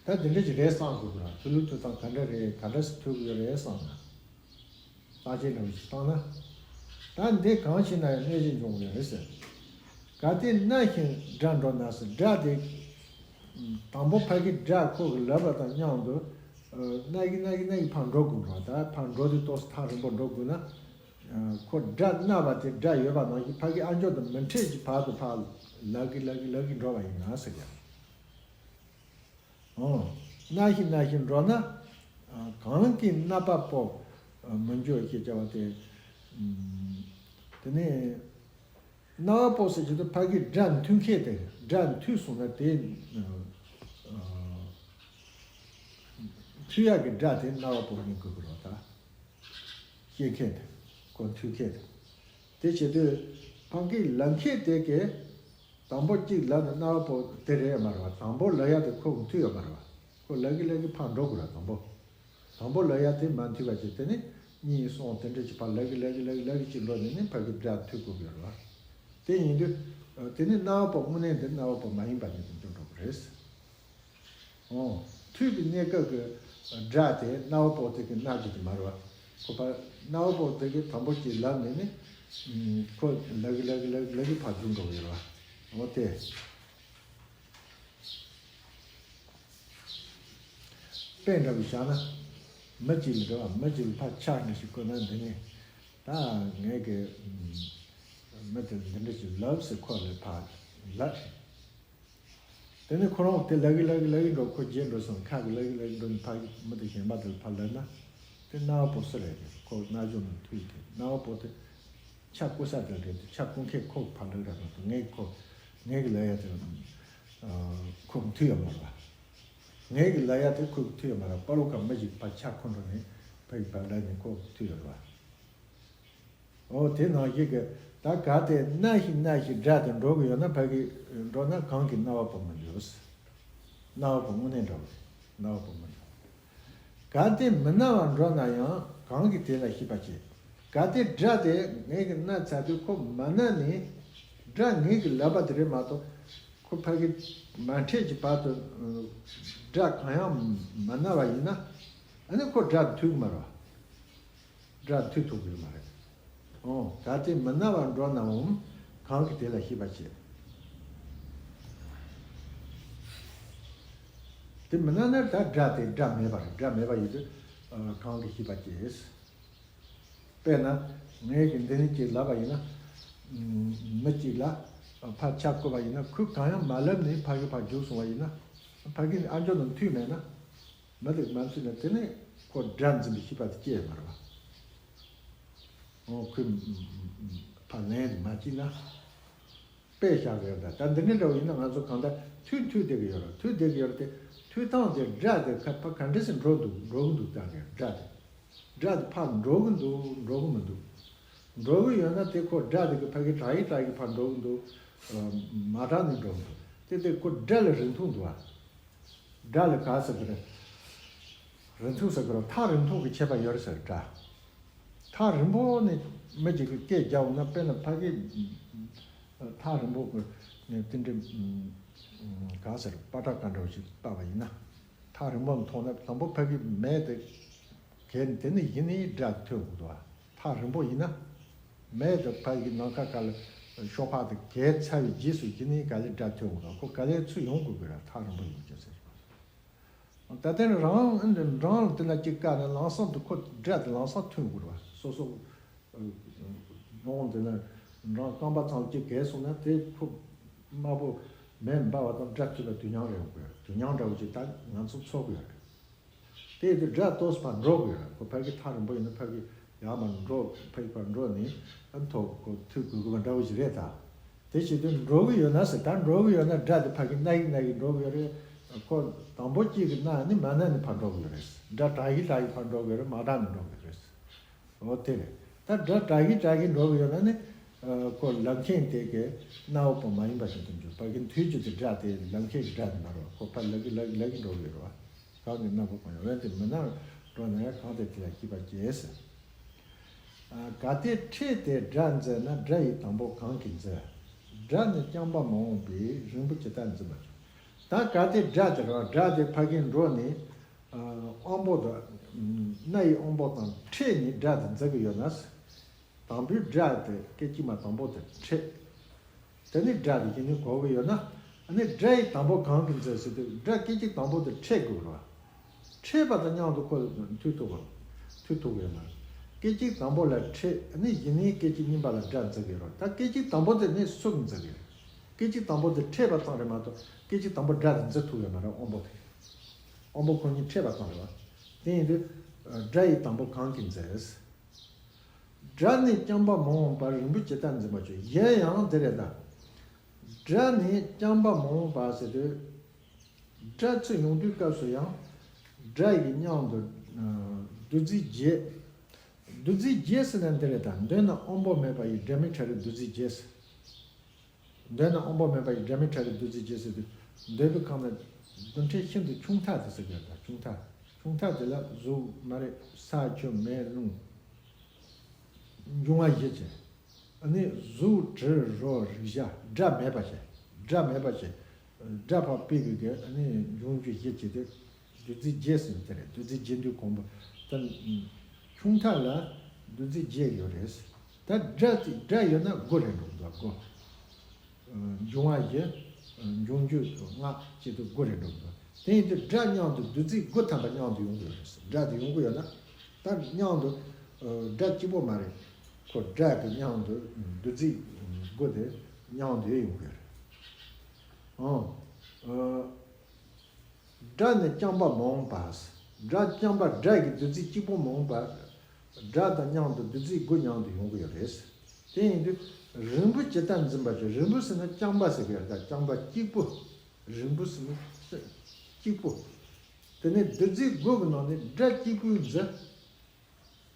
ད་དེ་འདྲ་ཅིག་རེད་བསམ་དགོས་ཀྱི་རེད། ཐོས་ལུགས་ཐོས་སྟངས་ག་འདྲ་རེད། ག་འདྲ་སེ་ཐོས་གི་ཡོད་རེད་བསམ་ན། བརྟག་དཔྱད་འདྲ་བོ་ཞིག་བཏང་ན། ད་འདི་གང་བྱས་ན་ཡང་གནོད་བྱེད་འབྱུང་གི་རེད་ཟེར། གལ་ཏེ་སྣ་ཞིང་སྒྲ་འགྲོགས་ན་ཟེར། སྒྲ་དེ་དང་པོ་ཕ་གི་སྒྲ་ཁོ་གི་ལབ་པ་དང་མཉམ་དུ། སྣ་གི་སྣ་གི་སྣ་གི་ཕར་འགྲོ་དགོས་རེད། ད་ཕར་འགྲོ་དུས་ཏོག་ཙམ་ཐག་རིང་པོ་འགྲོ་དགོས་ན། ཁོ་སྒྲ་རྣ་བ་དེ་སྒྲ་ཡོད་པ་ནང་བཞིན་ཕ་གི་ཨ་མཆོག་དང་མི་འཕྲད་ཀྱི་བར་དུ་ཕར་ལབ་གི་ལབ་གི་ལབ་གི་འགྲོ་བ་ཡིན་ན་ཟེར་ཡ། ཨོ། སྣ་ཞིང་སྣ་ཞིང་འགྲོགས་ན། གང་གིས་སྣ་བ་པོ་མི་འགྱུར་ཞེས་བྱ་བ་སྟེ། དེ་ནས་སྣ་བ་པོ་ཟེར་གྱི་འདུག་ཕ་གི་སྒྲ་མཐུན་མཁན་དེ། སྒྲ་མཐུན་སོང་ན་དེ་མཐུན་ཡག་གི་སྒྲ་དེ་སྣ་བ་པོ་ཡིན་དགོས་ཀྱི་རེད་ད། སྐྱེ་མཁན་དེ། ཁོ་མཐུད་མཁན་དེ། དེ་བྱེད་དུས་ཕ་གིའི་ལབ་མཁན་དེ་གས་དང་པོ་གཅིག་ལབ་ནས་རྣ་བ་ཕོག་དེ་རེད་ཡ་མ་རེད་བ། དང་པོ་ལབ་ཡ་དེ་ཁོ་མཐུད་ཡོད་མ་རེད་བ། ཁོ་ལབ་གི་ལབ་གི་ཕར་འགྲོ་དགོས་ར། དང་པོ། དང་པོ་ལབ་ཡ་དེ་མ་མཐུད་པ་བྱས། དེ་ནས་གཉིས་གསུམ་དེ་འདྲ་ཅིག་ཕར་ལབ་གི་ལབ་གི་ལབ་གི་ལབ་གི་ཅིག་འགྲོ་ནས་ནི་ཕ་གི་སྒྲ་མཐུད་དགོས་ཀྱི་རེད་བ། དེ་ཡིན་དུས་དེ་ནི་རྣ་བ་ཕོག་དངོས་གནས་འདི་རྣ་བ་ཕོག་མ་ཡིན་པ་ཉིད་དུ་འགྱུར་འགྲོ་གི་རེད། ཨོ། མཐུད་པའི་གནས་སྐབས་ཀྱི་སྒྲ་དེ་རྣ་བ་ཕོག་དེ་གི་རྣ་བྱེད་ཀྱི་མ་རེད་བ། ཁོ་ཕར་རྣ་བ་ཕོག་དེ་གི་དང་པོ་གཅིག་ལབ་ནས་ནི། ཨུམ། ཁོ་ལབ་གི་ལབ་གི་ལབ་གི་ལབ་གི་ཕར་འགྱུར་འགྲོ་གི་ཡོད་རེད་བ། ཨོ་དེ། དཔེ་འདྲ་བོ་བཞག་ན། མི་གཅིག་ལ་འགྲོ་བ། མི་གཅིག་ལ་ཕར་ཕྱག་འདྲ་ཞིག་བསྐོར་ན། འདི་ནས་ད་ངས་གི། ཨུམ། མི་དེ་ལ་འདི་འདྲ་ཞིག་ལབ་ཟེར་ཁོ་ལ་ཕར་ལབ། དེ་ནས་ཁོ་རང་དེ་ལབ་གི་ལབ་གི་ལབ་གི་འགྲོ། ཁོ་རྗེས་འགྲོ་སོང་། ཁ་གི་ལབ་གི་ལབ་གི་འགྲོ་ནས་ཕ་གི་མི་དེ་གཞན་པ་དེ་ལ་ཕར་ལབ་ན། དེ་རྣ་བ་ཕོག་སུ་རེད། ཁོ་རྣ་ཅོག་ནང་མཐུད་དེ་རྣ་བ་ཕོག་དེ་ཆ་བསྐོ་ས་དེ་རེད་དེ། ཆ་བསྐོ་མཁན་ཁོ་ཕར་ལབ་ར་མ་གཏོགས། ངས་ཁོ། ངས་གི་ལབ་ཡ་དེ་ཁོ་མཐུད་ཡོད་མ་རེད་བ། ངས་གི་ལབ་ཡ་དེ་ཁོ་མཐུད་ཡོད་མ་རེད། པ་ལོ་ཀ་མི་ཞིག་ཕར་ཆ་ཁོ་འགྲོ་ནས་ཕ་གི་ཕར་ལབ་ནས་ཁོ་མཐུད་ཡོད་རེད་བ། འོ། དེ་ནང་བཞིན་གྱི་ད་གལ་ཏེ་སྣ་ཞིག་སྣ་ཞིག་སྒྲ་དེ་འགྲོ་གི་ཡོད་ན། ཕ་གི་འགྲོ་ན་གང་གི་རྣ་བ་ཕོག་མི་འགྱུར། རྣ་བ་ཕོག་དངོས་གནས་འགྲོ་གི་རེད། རྣ་བ་ཕོག་མི་འགྱུར། གལ་ཏེ་མི་སྣང་བར་འགྲོ་ན་ཡང་གང་གིས་དེ་ལ་ཤེས་པར་བྱེད། གལ་ཏེ་སྒྲ་དེ་ངེད་ཀྱིས་སྣ་ཚར་དུས་ཁོ་མ་སྣང་ནས། སྒྲ་ངེད་ཀྱིས་ལབ་པ་དེ་རེད་མ་གཏོགས། ཁོ་ཕ་གི་མ་འཕྲད་ཀྱི་བར་དུ་སྒྲ་གང་ཡང་མ་སྣང་བ་ཡིན་ན། ཨ་ནི་ཁོ་སྒྲ་མཐུད་ཀྱི་མ་རེད་བ། སྒྲ་མཐུད་ཐུབ་ཀྱི་མ་རེད། ཨོ། གལ་ཏེ་མི་སྣང་བར་འགྲོ་ནའང་གང་གིས་དེ་ལ་ཤེས་པར་བྱེད། དེ་མི་སྣང་ན་ད་སྒྲ་དེ་སྒྲ་མེད་པ་རེད། སྒྲ་མེད་པ་ཡིན་དུས་གང་གིས་ཤེས་པར་བྱེད། དཔེར་ན་ངས་ཀྱིས་འདི་ནས་ཅིག་ལབ་པ་ཡིན་ན། མི་གཅིག་ལ་ཕར་ཆ་བསྐོར་བ་ཡིན་ན། ཁོས་གང་ཡང་མ་ལབ་ནས་ཕ་གི་ཕར་རྒྱུགས་སོང་བ་ཡིན་ན། ཕ་གི་ཨ་མཆོག་ནང་མཐུད་མེད་ན། མི་དེ་མ་མཐུད་ན་དེ་ནས་ཁོ་སྒྲ་འཛིན་པའི་ཤེས་པ་དེ་སྐྱེ་ཡོད་མ་རེད་བ། ཨོ། ཁོས་ཕར་ལན་དེ་མ་བྱས་ན། དཔེ་བཞག་གི་ཡོད། ད་ད་འདི་འདྲ་འདྲ་བོ་ཡིན་ན་ང་ཚོ་གང་ལྟར་མཐུད་མཐུད་བསྡད་ཀྱི་ཡོད་རེད། མཐུད་བསྡད་ཀྱི་ཡོད་རེད་དེ། མཐུད་སྟངས་དེ་སྒྲ་དེ་ཁ་ཕ་ག་འདྲ་སེ་འགྲོ་འདུག་འགྲོ་གི་འདུག་ལྟ་གི་སྒྲ་དེ། སྒྲ་དེ་ཕར་འགྲོ་གི་འདུག་འགྲོ་གི་མི་འདུག་འགྲོ་གི་ཡོད་ན་དེ་ཁོ་སྒྲ་དེ་གི་ཕ་གི་དྲག་གི་དྲག་གི་ཕར་འགྲོ་གི་འདུག་མ་དྲག་ནས་འགྲོ་གི་འདུག་དེ་དེ་ཁོ་སྒྲ་ལ་རིང་ཐུང་འདུག་ཨ། སྒྲ་ལ་ག་ཟེར་གི་རེད། རིང་ཐུང་ཟེར་གི་རེད། ཐག་རིང་ཐུང་གི་ཁྱད་པར་ཡོད་རེད་ཟེར། སྒྲ། ཐག་རིང་པོ་ནས་མི་གཅིག་གིས་སྐད་རྒྱག་འོང་ན། དཔེར་ན་ཕ་གི་ཐག་རིང་པོ་གི་ནས་དེ་འདྲའི་ག་ཟེར། པ་ཏྲ་ག་འདྲ་བོ་ཞིག་བཏགས་པ་ཡིན་ན། ཐག་རིང་པོ་མཐོང་ན་དང་པོ་ཕ་གི་མེ་དེ་གས་ནས། དེ་ནས་གཞི་ནས་སྒྲ་ཐོན་དགོས་འདུག་བ། ཐག་རིང་པོ་ཡིན་ན། མེ་དེ་ཕ་གི་ནམ་མཁའ་ག་ལ་ཤོག་ཁག་དེ་གས་ཚར་བའི་རྗེས་སུ་གཞི་ནས་ག་ལེར་སྒྲ་ཐོན་དགོས་འདུག་ཁོ་ག་ལེར་ཚུར་ཡོང་དགོས་ཀྱི་རེད། ཐག་རིང་པོ་ཡོང་རྒྱུ་ཟེར། ད་ལྟ་རང་འདི་འགྲམ་ལ་དེ་ན་གཅིག་བཀག་ན་ལམ་སང་དུ་ཁོ་སྒྲ་དེ་ལམ་སང་ཐོན་དགོས་རེད་བ། སོ་སོ་ཡོང་དེ་ན་འགྲམ་རྐང་པ་ཚང་གཅིག་གས་སོང་ན། དེ་ཁོ་དམར་པོ་མེ་འབར་བ་དང་སྒྲ་ཐོས་པ་དུས་མཉམ་རེད་ཡོང་གི་རེད། དུས་མཉམ་འདྲ་བོ་ཅིག་ད་ང་ཚོ་ཚོར་གི་ཡོད་རེད། དེ་ཡིན་དུས་སྒྲ་ཏོག་ཙམ་ཕར་འགྲོ་དགོས་རེད། ཁོ་ཕ་གི་ཐག་རིང་པོ་ཡིན་ན་ཕ་གི་ཡར་མར་འགྲོ། ཕ་གི་ཕར་འགྲོ་ནས་ཨ་ཐོག་ཁོ་ཐུག་དགོས་དགོས་པ་འདྲ་བོ་ཞིག་རེད་ད། དེ་བྱེད་དུས་འགྲོ་གི་ཡོད་ན་ཟེར། ད་འགྲོ་གི་ཡོད་ན་སྒྲ་དེ་ཕ་གི་སྣ་གི་སྣ་གི་འགྲོ་གི་ཡོད་རེད། ཁོ་དང་པོ་གཅིག་གི་སྣ་ནི་མ་སྣང་ནས་ཕར་འགྲོ་གི་ཡོད་རེད། སྒྲ་དྲག་གི་དྲག་གི་ཕར་འགྲོ་གི་ཡོད་རེད། མ་དྲག་ནས་འགྲོ་གི་ཡོད་རེད། འོ་དེ་རེད། ད་སྒྲ་དྲག་གི་དྲག་གི་འགྲོ་གི་ཡོད་ན་ནི། ཁོ་ལབ་མཁན་དེ་གི་རྣ་བ་པོ་མ་ཡིན་པ་ཞིག་ཏུ་འགྱུར། ཕ་གི་མཐུད་རྒྱུ་དེ་སྒྲ་དེ་ལབ་མཁན་གྱི་སྒྲ་དེ་མ་རེད། ཁོ་ཕར་ལབ་གི་ལབ་གི་ལབ་གི་འགྲོ་གི་ཡོད་རེད་བ། གང་གི་རྣ་བ་པོ་ཡང་འོན་ཏེ་མི་སྣང་འགྲོ་ན་ཡང་གང་དེ་དེ་ལ་ཤེས་པར་བྱེད་ཟེར། གལ་ཏེ་ཕྲད་དེ་སྒྲ་འཛིན་ན། སྒྲ་ཡི་དང་པོ་གང་གིས་འཛིན། སྒྲ་ནི་རྐྱང་པ་མ་འོངས་པའི། རིང་པོ་ཇི་ལྟར་འཛིན་པ་བྱུང་། ད་གལ་ཏེ་སྒྲ་དེ་རེད་བ། སྒྲ་དེ་ཕ་གི་འགྲོ་ནས། ཨ། དབང་པོ་དང་། སྣ་ཡི་དབང་པོ་དང་ཕྲད་ནས་སྒྲ་དེ་འཛིན་གི་ཡོད་ན། དང་པོའི་སྒྲ་དེ་སྐད་ཅིག་མ་དང་པོ་དེ་ཕྲད། དེ་ནས་སྒྲ་དེ་གཞི་ནས་གོ་གི་ཡོད་ན། ཨ་ནི་སྒྲ་ཡི་དང་པོ་གང་གིས་འཛིན་ཟེར་དུས། སྒྲ་སྐད་ཅིག་དང་པོ་དེ་ཕྲད་དགོས་རེད་བ། ཕྲད་པ་དང་མཉམ་དུ་ཁོ་མཐུད་ཐུབ་དགོས། མཐུད་ཐུབ་དགོས་ཡོད་མ་རེད། སྐད་ཅིག་དང་པོ་ལ་ཕྲད། ཨ་ནི་གཞི་ནས་སྐད་ཅིག་གཉིས་པ་ལ་སྒྲ་འཛིན་གི་ཡོད་རེད། ད་སྐད་ཅིག་དང་པོ་དེ་ནི་སུ་གིས་འཛིན་གི་རེད། སྐད་ཅིག་དང་པོ་དེ་ཕྲད་པ་ཙམ་རེད་མ་གཏོགས། སྐད་ཅིག་དང་པོ་སྒྲ་དེ་འཛིན་ཐུབ་ཡོད་མ་རེད། དབང་པོ་དེ། དབང་པོ་ཁོ་གཉིས་ཕྲད་པ་ཙམ་རེད་བ། དེ་ཡིན་དུས་སྒྲ་ཡི་དང་པོ་གང་གིས་འཛིན། སྒྲ་ནི་རྐྱང་པ་མ་འོངས་པ། རིང་པོ་ཇི་ལྟར་འཛིན་པ་བྱུང་། གཞན་ཡང་དེ་རེད་ད། སྒྲ་ནི་རྐྱང་པ་མ་འོངས་པ་ཟེར་དུས། སྒྲ་ཚུར་ཡོང་དུས་སྐབས་སུ་ཡང་། སྒྲ་ཡི་མཉམ་དུ། ཨ། བདུད་རྩིའི་རྒྱས། བདུད་རྩི་བརྒྱད་ཟེར་ན་འདི་རེད་ད། འདོད་ན་དབང་པོ་མེད་པ་ཡི། སྒྲ་མེད་ཕྲ་རིགས་བདུད་རྩི་བརྒྱད་ཟེར། འདོད་ན་དབང་པོ་མེད་པ་ཡི། སྒྲ་མེད་ཕྲ་རིགས་བདུད་རྩི་བརྒྱད་ཟེར་དུས། འདོད་པའི་ཁམས་ན་རྡུལ་ཕྲན་ཤིན་ཏུ་ཆུང་མཐའ་དེ་ཟེར་གྱི་ཡོད་ད། ཆུང་མཐའ། ཆུང་མཐའ་དེ་ལ་གཟུགས་མ་རེད། ས་ཆུ་མེ་རླུང་། འབྱུང་བ་བཞི་བྱས། ཨ་ནི་གཟུགས་དྲི་རོ་རེག་བྱ། སྒྲ་མེད་པ་བྱས། སྒྲ་མེད་པ་བྱས། སྒྲ་ཕར་སྤེལ་དགོས་གི། ཨ་ནི་འབྱུང་རྒྱུ་བཞི་བྱས་ཏེ། བདུད་རྩི་བརྒྱད་ཟེར་དེ་རེད། བདུད་རྩི་བརྒྱད་འདུས་གོང་བུ་དང་། ཆུང་མཐའ་ལ་བདུད་རྩི་བརྒྱད་ཡོད་རེད། ད་སྒྲ་དེ་སྒྲ་ཡོད་ན་དགུ་རེད་འགྲོ་འདུག་དགུ། འབྱུང་བ་བཞི། འབྱུང་རྒྱུ་ལྔ་བྱས་ཏེ་དགུ་རེད་འགྲོ་འདུག་དེ་ཡིན་དུས་སྒྲ་མཉམ་དུ་བདུད་རྩི་དགུ་ཐམ་པ་མཉམ་དུ་ཡོང་གི་ཡོད་རེད། སྒྲ་དེ་ཡོང་གི་ཡོད་ན། ད་མཉམ་དུ་སྒྲ་གཅིག་པོ་མ་རེད། ཁོ་སྒྲ་དེ་མཉམ་དུ་བདུད་རྩི་དགུ་དེ་མཉམ་དུ་ཡོང་གི་ཡོད་རེད། ཨང་། སྒྲ་ནི་རྐྱང་པ་མ་འོངས་པ། སྒྲ་རྐྱང་པ་སྒྲ་གི་བདུད་རྩི་གཅིག་པོ་མ་འོངས་པ། སྒྲ་དང་མཉམ་དུ་བདུད་རྩི་དགུ་མཉམ་དུ་ཡོང་གི་ཡོད་རེད། དེ་ཡིན་དུས་རིང་པོ་ཇི་ལྟར་འཛིན་པ་བྱེད། རིང་པོ་ཟེར་ན་རྐྱང་པ་ཟེར་གི་ཡོད་ད། རྐྱང་པ་གཅིག་པོ། རིང་པོ་ཟེར་ན་གཅིག་པོ། དེ་ནས་བདུད་རྩི་དགུ་གི་ནང་ནས་སྒྲ་གཅིག་པུའི་འཛིན།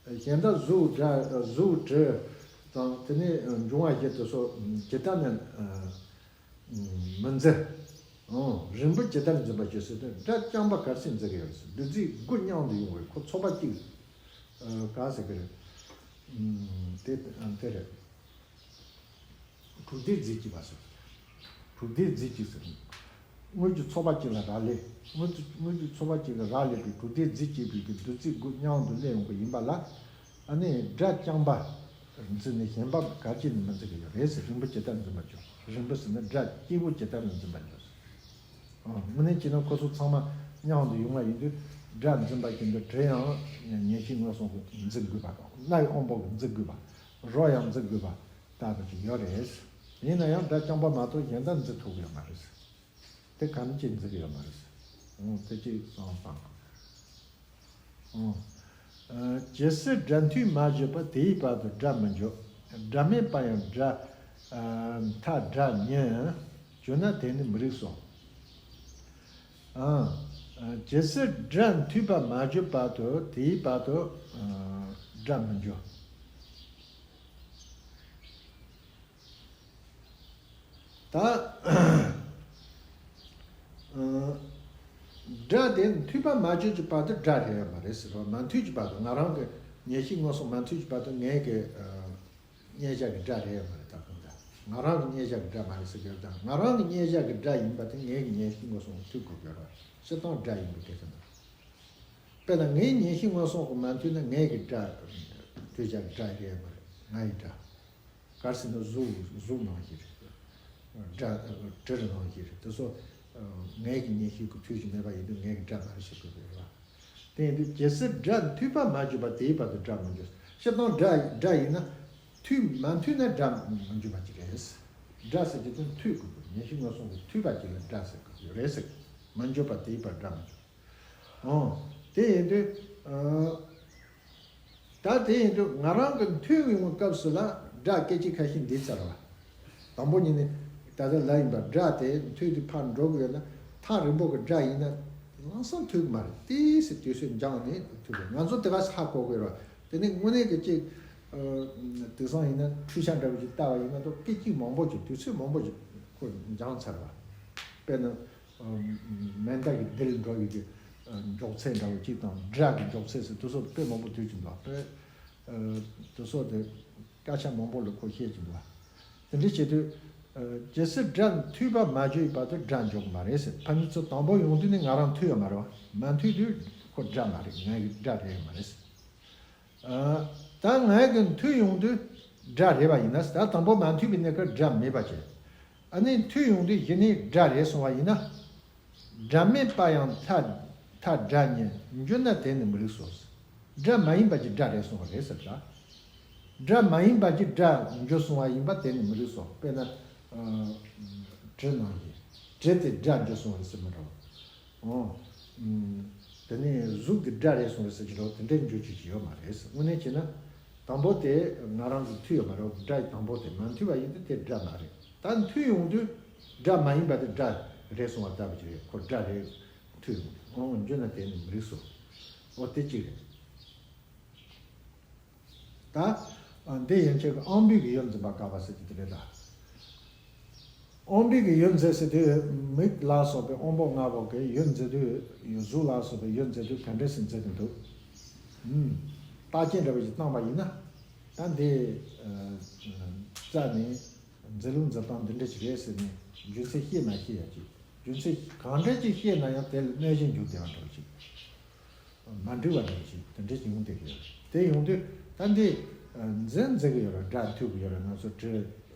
གཞན་དག་གཟུགས་སྒྲ། གཟུགས་དྲི་དང་། དེ་ནས་འབྱུང་བ་བཞི་དེ་ཚོ་ཇི་ལྟར་ནས་མི་འཛིན། རིང་པོ་ཇི་ལྟར་འཛིན་པ་བྱེད་ཟེར་ཏེ། སྒྲ་རྐྱང་པ་ག་ཚོད་འཛིན་གྱི་ཡོད་ཟེར། བདུད་རྩི་དགུ་མཉམ་དུ་ཡོང་བའི་ཁོ་ཚོགས་པ་གཅིག་ག་ཟེར་གི་རེད། དེ་དེ་རེད། དྲུག་སྡེ་རྫས་གཅིག་པ་ཟེར། དྲུག་སྡེ་རྫས་གཅིག་ཟེར། དངོས་ཀྱི་ཚོགས་པ་གཅིག་ལ་རག་ལས། དངོས་ཀྱི་དངོས་ཀྱི་ཚོགས་པ་གཅིག་ལ་རག་ལས་པའི་དྲུག་སྡེ་རྫས་གཅིག་པའི་གི་བདུད་རྩི་དགུ་མཉམ་དུ་སླེབས་ཡོང་གི་ཡིན་པ་ལ། ཨ་ནི་སྒྲ་རྐྱང་པ་འཛིན་ནས་གཞན་པ་ག་ཅི་ནས་མི་འཛིན་གི་ཡོད་རེད་ཟེར། རིང་པོ་ཇི་ལྟར་འཛིན་པར་འགྱུར། རིང་པོ་ཟེར་ན་སྒྲ་གཅིག་པོ་ཇི་ལྟར་ནས་འཛིན་པར་འགྱུར། དངོས་གནས་བྱས་ན་ཁོ་ཚོ་ཚང་མ་མཉམ་དུ་ཡོང་བ་ཡིན་དུས། སྒྲ་འཛིན་པ་བཞིན་དུ་དྲི་ཡང་ཉན་ཤེས་མངོན་སུམ་གྱིས་འཛིན་དགོས་པ་དང་། རྣ་བའི་དབང་པོ་གིས་འཛིན་དགོས་པ། རོ་ཡང་འཛིན་དགོས་པ་ལྟ་བུ་ཅིག་ཡོད་རེད། ཡིན་ན་ཡང་སྒྲ་རྐྱང་པ་མ་གཏོགས་གཞན་དག་འཛིན་ཐུབ་ཀྱི་ཡོད་མ་རེད། དེ་གང་ཅི་འཛིན་གྱི་ཡོད་མ་རེད། ཨང་། དེ་ཅིག་བསམ་བློ་བཏང་དགོས། ཨང་། ཇི་སྲིད་སྒྲ་མཐུས་མ་བརྗོད་པ། དེའི་བར་དུ་སྒྲ་མི་འཇོག་སྒྲ་མེད་པ་ཡང་སྒྲ་མཐའ་སྒྲ་ཉིད་བརྗོད་ན་དེ་ནི་མི་རིགས་སོ། ཨང་། ཇི་སྲིད་སྒྲ་མཐུས་པ་མ་བརྗོད་བར་དུ། དེའི་བར་དུ་སྒྲ་མི་འཇོག་ད། སྒྲ་དེ་མཐུས་པ་མ་བརྗོད་ཀྱི་བར་དུ་སྒྲ་རེད་ཡོད་མ་རེད་ཟེར་བ། མ་མཐུས་ཀྱི་བར་དུ། ང་རང་གི་ཉན་ཤེས་མངོན་སུམ་མ་མཐུས་ཀྱི་བར་དུ་ངའི་གི་མཉན་བྱ་གི་སྒྲ་རེད་ཡོད་མ་རེད། ད་གང་ལྟར་ང་རང་གི་མཉན་བྱ་གི་སྒྲ་མ་རེད་ཟེར་གི་ཡོད་ད། ང་རང་གི་མཉན་བྱ་གི་སྒྲ་ཡིན་པ་དེ་ངའི་གི་ཉན་ཤེས་མངོན་སུམ་མཐུས་དགོས་ཀྱི་ཡོད་རེད། སྤྱིར་བཏང་སྒྲ་ཡིན་པའི་སྐད་ཆ་ནི། དཔེར་ན་ངའི་ཉན་ཤེས་མངོན་སུམ་གྱིས་མ་མཐུས་ན་ངའི་གི་སྒྲ་མཐུས་བྱ་གི་སྒྲ་རེད་ཡོད་མ་རེད། ང་ཡི་སྒྲ། ག་རེ་ཟེར་ན་གཟུགས། གཟུགས་ནང་བཞིན་རེད། སྒྲ། དྲི་ནང་བཞིན་རེད། དེ་ཚོ་ངའི་གི་ཉན་ཤེས་ཀྱིས་མཐུན་གྱི་མེད་པ་ཡིན་དུས་ངའི་གི་སྒྲ་མ་རེད་ཟེར་དགོས་ཀྱི་རེད་བ། དེ་ཡིན་དུས་ཇི་སྲིད་སྒྲ་མཐུས་པ་མ་བརྗོད་པ། དེའི་བར་དུ་སྒྲ་མི་འཇོག་སྤྱིར་བཏང་སྒྲ། སྒྲ་ཡིན་ན་མཐུས། མ་མཐུས་ན་སྒྲ་མི་འཇོག་པ་ཅིག་རེད། སྒྲ་ཟེར་གྱི་དེ་མཐུས་དགོས་དགོས། ཉན་ཤེས་མངོན་སུམ་གྱིས་མཐུས་པ་ཅིག་ལ་སྒྲ་ཟེར་དགོས་ཀྱི་རེད་ཟེར། མི་འཇོག་པ། དེའི་བར་སྒྲ་མི་འཇོག་ཨོ། དེ་ཡིན་དུས། ཨ། ད་དེ་ཡིན་དུས་ང་རང་གི་མཐུས་ཡོང་བའི་སྐབས་སུ་ལ་སྒྲ་སྐད་ཅིག་ཁ་ཤས་འདི་ཚར་བ། དང་པོ་ཉིད་ནས་ད་ལྟ་ལབ་ཡིན་པ། སྒྲ་དེ་མཐུས་དེ་ཕར་འགྲོ་གི་ཡོད་ན། ཐག་རིང་པོ་གི་སྒྲ་ཡིན་ན་ལམ་སང་མཐུ་གི་མ་རེད། ཏོག་ཙམ་དུས་ཚོད་འགྱངས་ནས་མཐུ་དགོས། ང་ཚོ་དེ་ག་ཧ་གོ་དགོས་རེད་བ། དེ་ནས་དངོས་གནས་ཀྱི་ཅིག་ཨ། དེང་སང་ཡིན་ན་འཕྲུལ་ཆས་འདྲ་བོ་ཅིག་བལྟས་པ་ཡིན་ན་ད་སྐད་ཅིག་མང་པོ་ཅིག་དུས་ཚོད་མང་པོ་ཅིག་ཁོ་འགྱངས་ཚར་བ། དཔེར་ན། མེ་མདའ་གི་རྡུལ་འགྲོ་ཡི་གི་མགྱོགས་ཚད་འདྲ་བོ་གཅིག་དང་། སྒྲ་གི་མགྱོགས་ཚད་ཟེར་དུས་ཚོད་དཔེ་མང་པོ་དུས་ཀྱི་འདུག་དཔེ། དུས་ཚོད་དེ་སྐད་ཆ་མང་པོ་ལ་ཁོ་བཤད་ཀྱི་འདུག་དེ་འདྲ་བྱེད་དུས། ཇི་སྲིད་སྒྲ་མཐུས་པ་མ་བརྗོད་པའི་བར་དུ་སྒྲ་འཇོག་མ་རེད་ཟེར། ཕ་གི་ཚོ་དང་པོ་ཡོང་དུས་ནི་ང་རང་མཐུས་ཡོད་མ་རེད་བ། མ་མཐུས་དུས་ཁོ་སྒྲ་མ་རེད། ངའི་གི་སྒྲ་རེད་ཡོད་མ་རེད་ཟེར། ཨ། ད་ངའི་གི་མཐུས་ཡོང་དུས་སྒྲ་རེད་པ་ཡིན་ན། ད་དང་པོ་མ་མཐུས་པའི་གནས་སྐབས་སྒྲ་མེད་པ་བྱས། ཨ་ནི་མཐུས་ཡོང་དུས་གཞི་ནས་སྒྲ་རེད་སོང་བ་ཡིན་ན། སྒྲ་མེད་པ་ཡང་མཐའ། མཐའ་སྒྲ་ཉིད་འཇོག་ན་དེ་ནི་མི་རིགས་སོ། སྒྲ་མ་ཡིན་པ་ཅིག་སྒྲ་རེད་སོང་བ་རེད་ཟེར་ད། སྒྲ་མ་ཡིན་པ་ཅིག་སྒྲ་འཇོག་སོང་བ་ཡིན་པ་དེ་ནི་མི་རིགས་སོ། དཔེར་ན། ཨ། དྲི་ནང་བཞིན། དྲི་དེ་སྒྲ་འཇོག་སོང་བ་རེད་ཟེར་མི་འདྲ་བ། ཨོ། ཨུམ། དེ་ནས་གཟུགས་དེ་སྒྲ་རེད་སོང་རེད་ཟེར་གྱི་རེད། དེ་འདྲའི་འགྱུར་བཅོས་ཅིག་ཡོད་མ་རེད། དངོས་གནས་བྱས་ན། དང་པོ་དེ་ང་རང་གི་མཐུས་ཡོད་མ་རེད། སྒྲ་ཡི་དང་པོ་དེ་མ་མཐུས་པ་ཡིན་དུས་དེ་སྒྲ་མ་རེད། ད་མཐུས་ཡོང་དུས་སྒྲ་མ་ཡིན་པ་དེ་སྒྲ་རེད་སོང་བ་ལྟ་བུ་ཅིག་རེད། ཁོ་སྒྲ་རེད་མཐུས་ཡོང་དུས། ཨོ། འཇོག་ན་དེ་ནི་མི་རིགས་སོ། ཨོ། དེ་གཅིག་རེད། ད་འདི་ཡན་ཆད་ཀྱི་དབང་པོའི་གི་ཡུལ་འཛིན་པ་དགག་པ་ཟེར་གྱི་དེ་རེད་ད། དབང་པོའི་གི་ཡུལ་འཛིན་ཟེར་དུས་མིག་ལ་སོགས་པའི་དབང་པོ་ལྔ་པོ་གི་ཡུལ་འཛིན་དུས་གཟུགས་ལ་སོགས་པའི་ཡུལ་འཛིན་དུས་ག་འདྲ་ཞིག་འཛིན་གྱི་འདུག་ཨུམ། རྟགས་ཅན་འདྲ་བ་ཞིག་བཏང་བ་ཡིན་ན། ད་འདི་རྩ་ནས་འཛིན་ལུགས་འཛིན་སྟངས་འདི་འདྲ་ཞིག་རེད་ཟེར་ནས་རྒྱུ་མཚན་ཤེས་མ་ཤེས་ཡ་ཅིག་རྒྱུ་མཚན་གང་འདྲ་ཅིག་ཤེས་ན་ཡང་དེ་ལ་གནོད་གཞི་འཇུག་བདེ་བ་འདྲ་བ་ཅིག་མ་འགྲིག་པ་འདྲ་ཞིག་དེ་འདྲ་ཞིག་ཡོང་བསྡད་ཀྱི་ཡོད་རེད། དེ་ཡོང་དུས་ད་འདི་འཛིན་འཛིན་གྱི་ཡོད་རེད། སྒྲ་ཐོས་ཀྱི་ཡོད་རེད། ང་ཚོ་དྲི་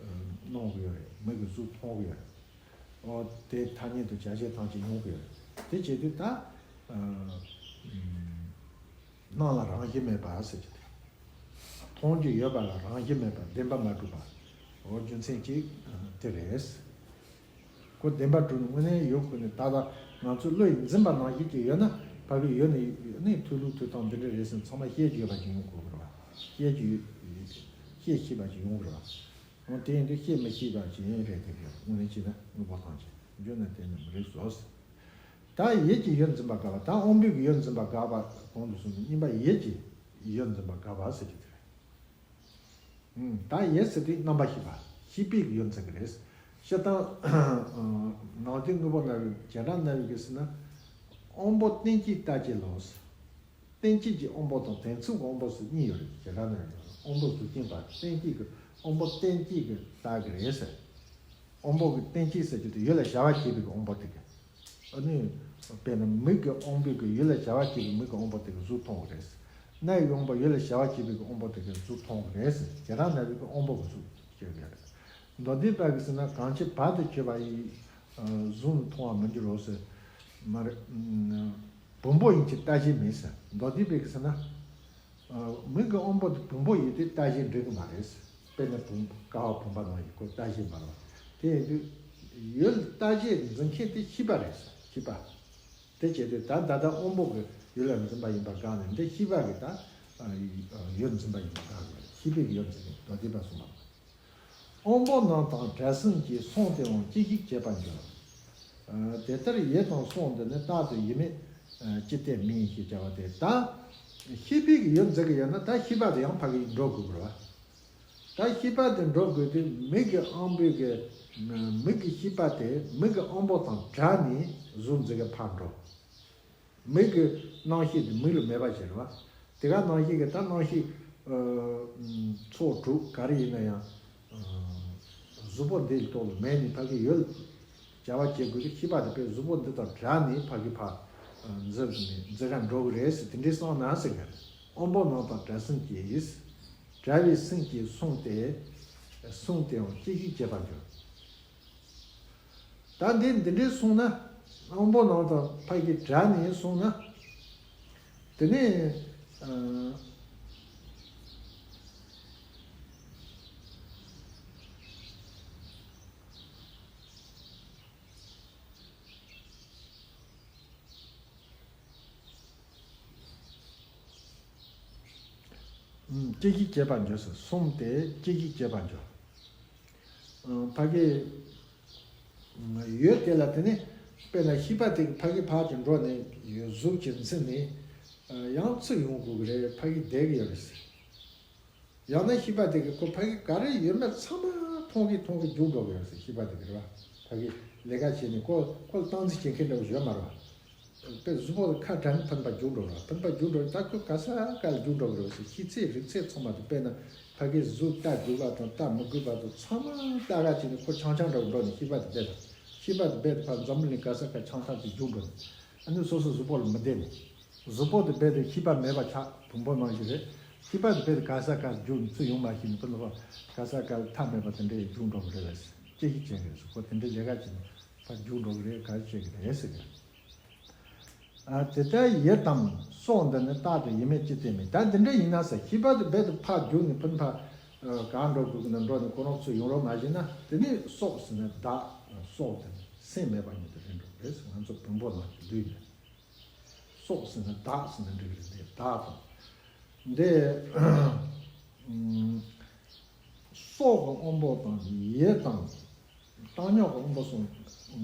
སྣོམ་གྱི་ཡོད་རེད། མིག་གིས་གཟུགས་མཐོང་གི་ཡོད་རེད། ཨོ་དེ་ཐ་སྙད་དུ་བྱ་བྱེད་ཐམས་ཅད་ཡོང་གི་ཡོད་རེད། དེ་བྱེད་དུས་ད་སྣང་ལ་རང་བཞིན་མེད་པ་ཟེར་གྱི་དེ། མཐོང་རྒྱུ་ཡོད་པ་ལ་རང་བཞིན་མེད་པ་བདེན་པ་མ་གྲུབ་པ། འོ་རྒྱུ་མཚན་གཅིག་དེ་རེད། ཁོ་བདེན་པ་གྲུབ་ནས་དངོས་གནས་ཡོད་དགོས་ནས་ད་ལྟ་ང་ཚོ་བློ་ཡིས་འཛིན་པ་ནང་བཞིན་གྱི་ཡོད་ན་ཕ་གི་ཡོད་ནས་ཡོད་ནས་ཐོས་ལུགས་ཐོས་སྟངས་འདི་འདྲ་རེད་ཟེར་ཚང་མ་ཤེས་རྒྱུ་ཡོད་པ་ཅིག་ཡོང་དགོས་ཀྱི་རེད་བ། ཤེས་རྒྱུ་ཤེས་ཤེས་པ་ཅིག་ཡོང་གི་རེད་བ། འོ་དེ་ཡིན་དུས་ཤེས་མི་ཤེས་པ་ཅིག་ཡིན་རེད་དེ་གི་དངོས་གནས་བྱས་ན་དངོས་པོ་ཐམས་ཅད་འཇོག་ན་དེ་ནི་མི་རིགས་སོ། ད་ཡིད་ཀྱི་ཡུལ་འཛིན་པ་དགག་པ་དང་དབང་པོའི་གི་ཡུལ་འཛིན་པ་དགག་པ་གོང་དུ་སོང་ནས་གཉིས་པ་ཡིད་ཀྱི་ཡུལ་འཛིན་པ་དགག་པ་ཟེར་གྱི་དེ་རེད། ད་ཡིད་ཟེར་དུས་རྣམ་པར་ཤེས་པ་ཤེས་པའི་གི་ཡུལ་འཛིན་གི་རེད། སྤྱིར་བཏང་ནང་དོན་དངོས་པོ་རྣ་བའི་བྱེ་བྲག་སྣང་བའི་གི་ཟེར་ན། དབང་པོ་རྟེན་བཅས་ལྟ་བྱེད་ལོ། རྟེན་བཅས་ཀྱི་དབང་པོ་དང་དོན་མཚུངས་ཀྱི་དབང་པོ་ཟེར་གཉིས་ཡོད་རེད། བྱེ་བྲག་སྣང་བའི་དབང་པོ་གཟུགས་ཅན་པ་རྟེན་བཅས་ཀྱི་དབང་པོ་རྟེན་བཅས་ཀྱི་ལྟ་གི་རེད་ཟེར། དབང་པོ་གི་རྟེན་བཅས་ཟེར་གྱི་དེ་ཡུལ་ལ་བྱ་བ་བྱེད་པའི་གི་དབང་པོ་དེ་གི། ཨ་ནི། དཔེར་ན་མིག་གི་དབང་པོའི་གི་ཡུལ་ལ་བྱ་བ་བྱེད་པའི་མིག་གི་དབང་པོ་དེ་གི་གཟུགས་མཐོང་གི་རེད། སྣ་ཡི་དབང་པོ་ཡུལ་ལ་བྱ་བ་བྱེད་པའི་གི་དབང་པོ་དེ་གི་གཟུགས་མཐོང་གི་རེད། བྱེ་བྲག་སྣང་བའི་གི་དབང་པོ་གི་གཟུགས་སྐྱེ་གི་རེད། མདོ་སྡེ་པ་གི་ཟེར་ན་གང་ཕྱིར་བར་དུ་གཅོད་པ་ཡིས། གཟུགས་ནི་མཐོང་བར་མི་འགྱུར་རོ་ཟེར། མ་རེད། བུམ་པ་ཡིན་གྱི་ལྟ་བྱེད་མིན་ཟེར། མདོ་སྡེ་པ་གི་ཟེར་ན། མིག་གི་དབང་པོ་དེ་བུམ་པ་ཡིན་ཏེ་ལྟ་བྱེད་འགྲིག་གི་མ་རེད། དཔེར་ན་བུམ་ཀ་བ་བུམ་པ་ནང་བཞིན་ཁོ་ལྟ་བྱེད་འབར་བ། དེ་ཡིན་དུས་ཡུལ་ལྟ་བྱེད་འཛིན་མཁན་དེ་ཤེས་པ་རེད། ཤེས་པ། དེ་བྱེད་དུས་ད་ད་ལྟ་དབང་པོ་གི་ཡུལ་ལ་འཛིན་པ་ཡིན་པ་དགག་ནས་འདི་ཤེས་པ་གི་ད་ཡུལ་འཛིན་པ་ཡིན་པ་དགག་དགོས། ཤེས་པའི་ཡུལ་འཛིན་མཁན་མདོ་སྡེ་པ་གསུངས་པ། དབང་པོ་རྣམས་དང་བྲལ་ཟིན་གྱིས་གསུམ་དེའང་སྐྱེ་ཤི་བྱེད་པར་འགྱུར། དེ་ལྟར་ཡིད་དང་གསུམ་འདི་ནི་རྟག་ཏུ་ཡིད་མེད་ཅི་སྟེ་མིན་ཞེས་བྱ་བ་སྟེ། ད་ཤེས་པའི་གི་ཡུལ་འཛིན་གི་ཡོད་ན་ད་ཤེས་པ་དེ་ཡང་ཕ་གི་འགྲོ་དགོས་པ་རེད་བ། ད་ཤེས་པ་དེ་འགྲོ་དགོས་དུས་མིག་གི་དབང་པོའི་གི་མིག་གི་ཤེས་པ་དེ་མིག་གི་དབང་པོ་དང་བྲལ་ནས་གཟུགས་འཛིན་གི་ཕར་འགྲོ། མིག་གི་རྣམ་ཤེས་དེ་མིག་ལ་མེད་པ་ཞིག་རེད་བ། དེ་ག་རྣམ་ཤེས་ཀྱི་ད་རྣམ་ཤེས་ཚོགས་དྲུག་ག་རེ་ཡིན་ན་ཡང་། གཟུགས་པོ་འདི་ལ་ཐོག་ལ་མེད་ནས་ཕ་གི་ཡུལ་བྱ་བ་བྱེད་དགོས་ཀྱི་ཤེས་པ་དེ་དཔེ་གཟུགས་པོ་འདི་དང་བྲལ་ནས་ཕ་གི་ཕ་འཛིན་ནས་འཛིན་ག་འགྲོ་གི་རེད་ཟེར་དེ་འདྲའི་བསམ་ན་ཟེར་གི། དབང་པོ་རྣམས་དང་བྲལ་ཟིན་གྱིས། བྲལ་བའི་ཟིན་གྱིས་གསུམ་སྟེ། གསུམ་སྟེའང་སྐྱེ་ཤི་བྱེད་པར་འགྱུར། ད་འདི་འདི་འདྲའི་སོང་ན། དབང་པོ་རྣམས་དང་ཕ་གི་བྲལ་ནས་སོང་ན། དེ་ནས། ཨ། སྐྱེ་ཤི་བྱེད་པར་འགྱུར་ཟེར། གསུམ་སྟེ་སྐྱེ་ཤི་བྱེད་པར་འགྱུར། ཕ་གི་ཡུལ་དེ་ལ་དེ་ནི་དཔེར་ན་ཤེས་པ་དེ་ཕ་གི་ཕར་གྱི་འགྲོ་ནས་གཟུགས་ཀྱི་འཛིན་ནས་ཡང་ཚུར་ཡོང་དགོས་ཀྱི་རེད། ཕ་གི་བསྡད་ཀྱི་ཡོད་རེད་ཟེར། ཡང་ན་ཤེས་པ་དེ་གི་ཁོ་ཕ་གི་ག་རེ་ཡོད་མེད་ཚང་མ་མཐོང་གི་མཐོང་གི་རྒྱུག་འགྲོ་གི་ཡོད་ཟེར། ཤེས་པ་དེ་གི་རེད་བ། ཕ་གི་ལས་ཀ་བྱས་ནས་ཁོ་ཁོ་ལ་སྟངས་འཛིན་བྱེད་མཁན་འདྲ་བོ་ཡོད་མ་རེད་བ། དཔེ་གཟུགས་པོ་ལ་ཁ་གྲག་ནས་འཕེན་པ་རྒྱུག་འགྲོ་རེད་བ། འཕེན་པ་རྒྱུག་འགྲོ་ད་ཁོ་ག་ས་ག་ལ་རྒྱུག་འགྲོ་གི་རེད་ཟེར། ཤེས་ཚད་རིག་ཚད་ཚང་མ་དེ་དཔེར་ན་ཕ་གི་གཟུགས་ལྟ་དགོས་པ་དང་ལྟ་མི་དགོས་པ་དང་ཚང་མ་ལྟ་ག་བྱས་ནས་ཁོ་ཆང་ཆང་འདྲ་བོ་འགྲོ་ནས་ཤེས་པ་དེ་རྦད་དེ་ཤེས་པ་དེ་རྦད་དེ་ཕར་འཛམ་བུ་གླིང་ག་ས་ག་ཆང་ཆང་དེ་རྒྱུག་འགྲོ་ནས་ཨ་ནི་སོ་སོ་གཟུགས་པོ་ལ་མི་བདེ་ནས། གཟུགས་པོ་དེ་རྦད་དེ་ཤེས་པ་མེད་པ་ཆགས། བུམ་པ་ནང་བཞིན་རེད། ཤེས་པ་དེ་རྦད་དེ་ག་ས་ག་རྒྱུག་ཚུར་ཡོང་མ་ཤེས་ནས་ཕུ་ནུ་པ་ག་ས་ག་ལ་མཐའ་མེད་པ་དེ་འདྲའི་རྒྱུག་འགྲོ་གི་རེད་ཟེར། སྐྱེ་ཤི་ཅན་རེད་ཟེར། ཁོ་དེ་འདྲའི་ལས་ཀ་བྱས་ནས་ཕར་རྒྱུག་འགྲོ་གི་རེད། ག་རེ་བྱེད་ཀྱི་རེད་ཟེར་གི། ཨ་དེ་ལྟར་ཡིད་དང་གསུམ་འདི་ནི་རྟག་ཏུ་ཡིད་མེད་ཅི་སྟེ་མིན། ད་འདི་འདྲ་ཡིན་ན་ཟེར། ཤེས་པ་དེ་རྦད་དེ་ཕར་རྒྱུག་ནས་ཕུ་ནུ་པ་ག་འགྲོ་དགོས་ཀྱི་ན་འགྲོ་ནས་ཁོ་རང་ཚུར་ཡོང་རོགས་མ་བྱས་ན་དེ་ནི་གསུམ་ཟེར་ན་བདག་གསུམ་དེ་ནི་སེམས་མེད་པ་ཉིད་དུ་རེད་འགྲོ་གི་རེད་ཟེར། ང་ཚོ་བུམ་པ་ནང་གི་ལུས་ནི། སྲོག་ཟེར་ན་བདག་ཟེར་ན་འགྲིག་རེད། འདི་བདག་དང་། འདི་སྲོག་གི་དབང་པོ་དང་ཡིད་དང་བཏང་སྙོམས་ཀྱི་དབང་པོ་གསུམ་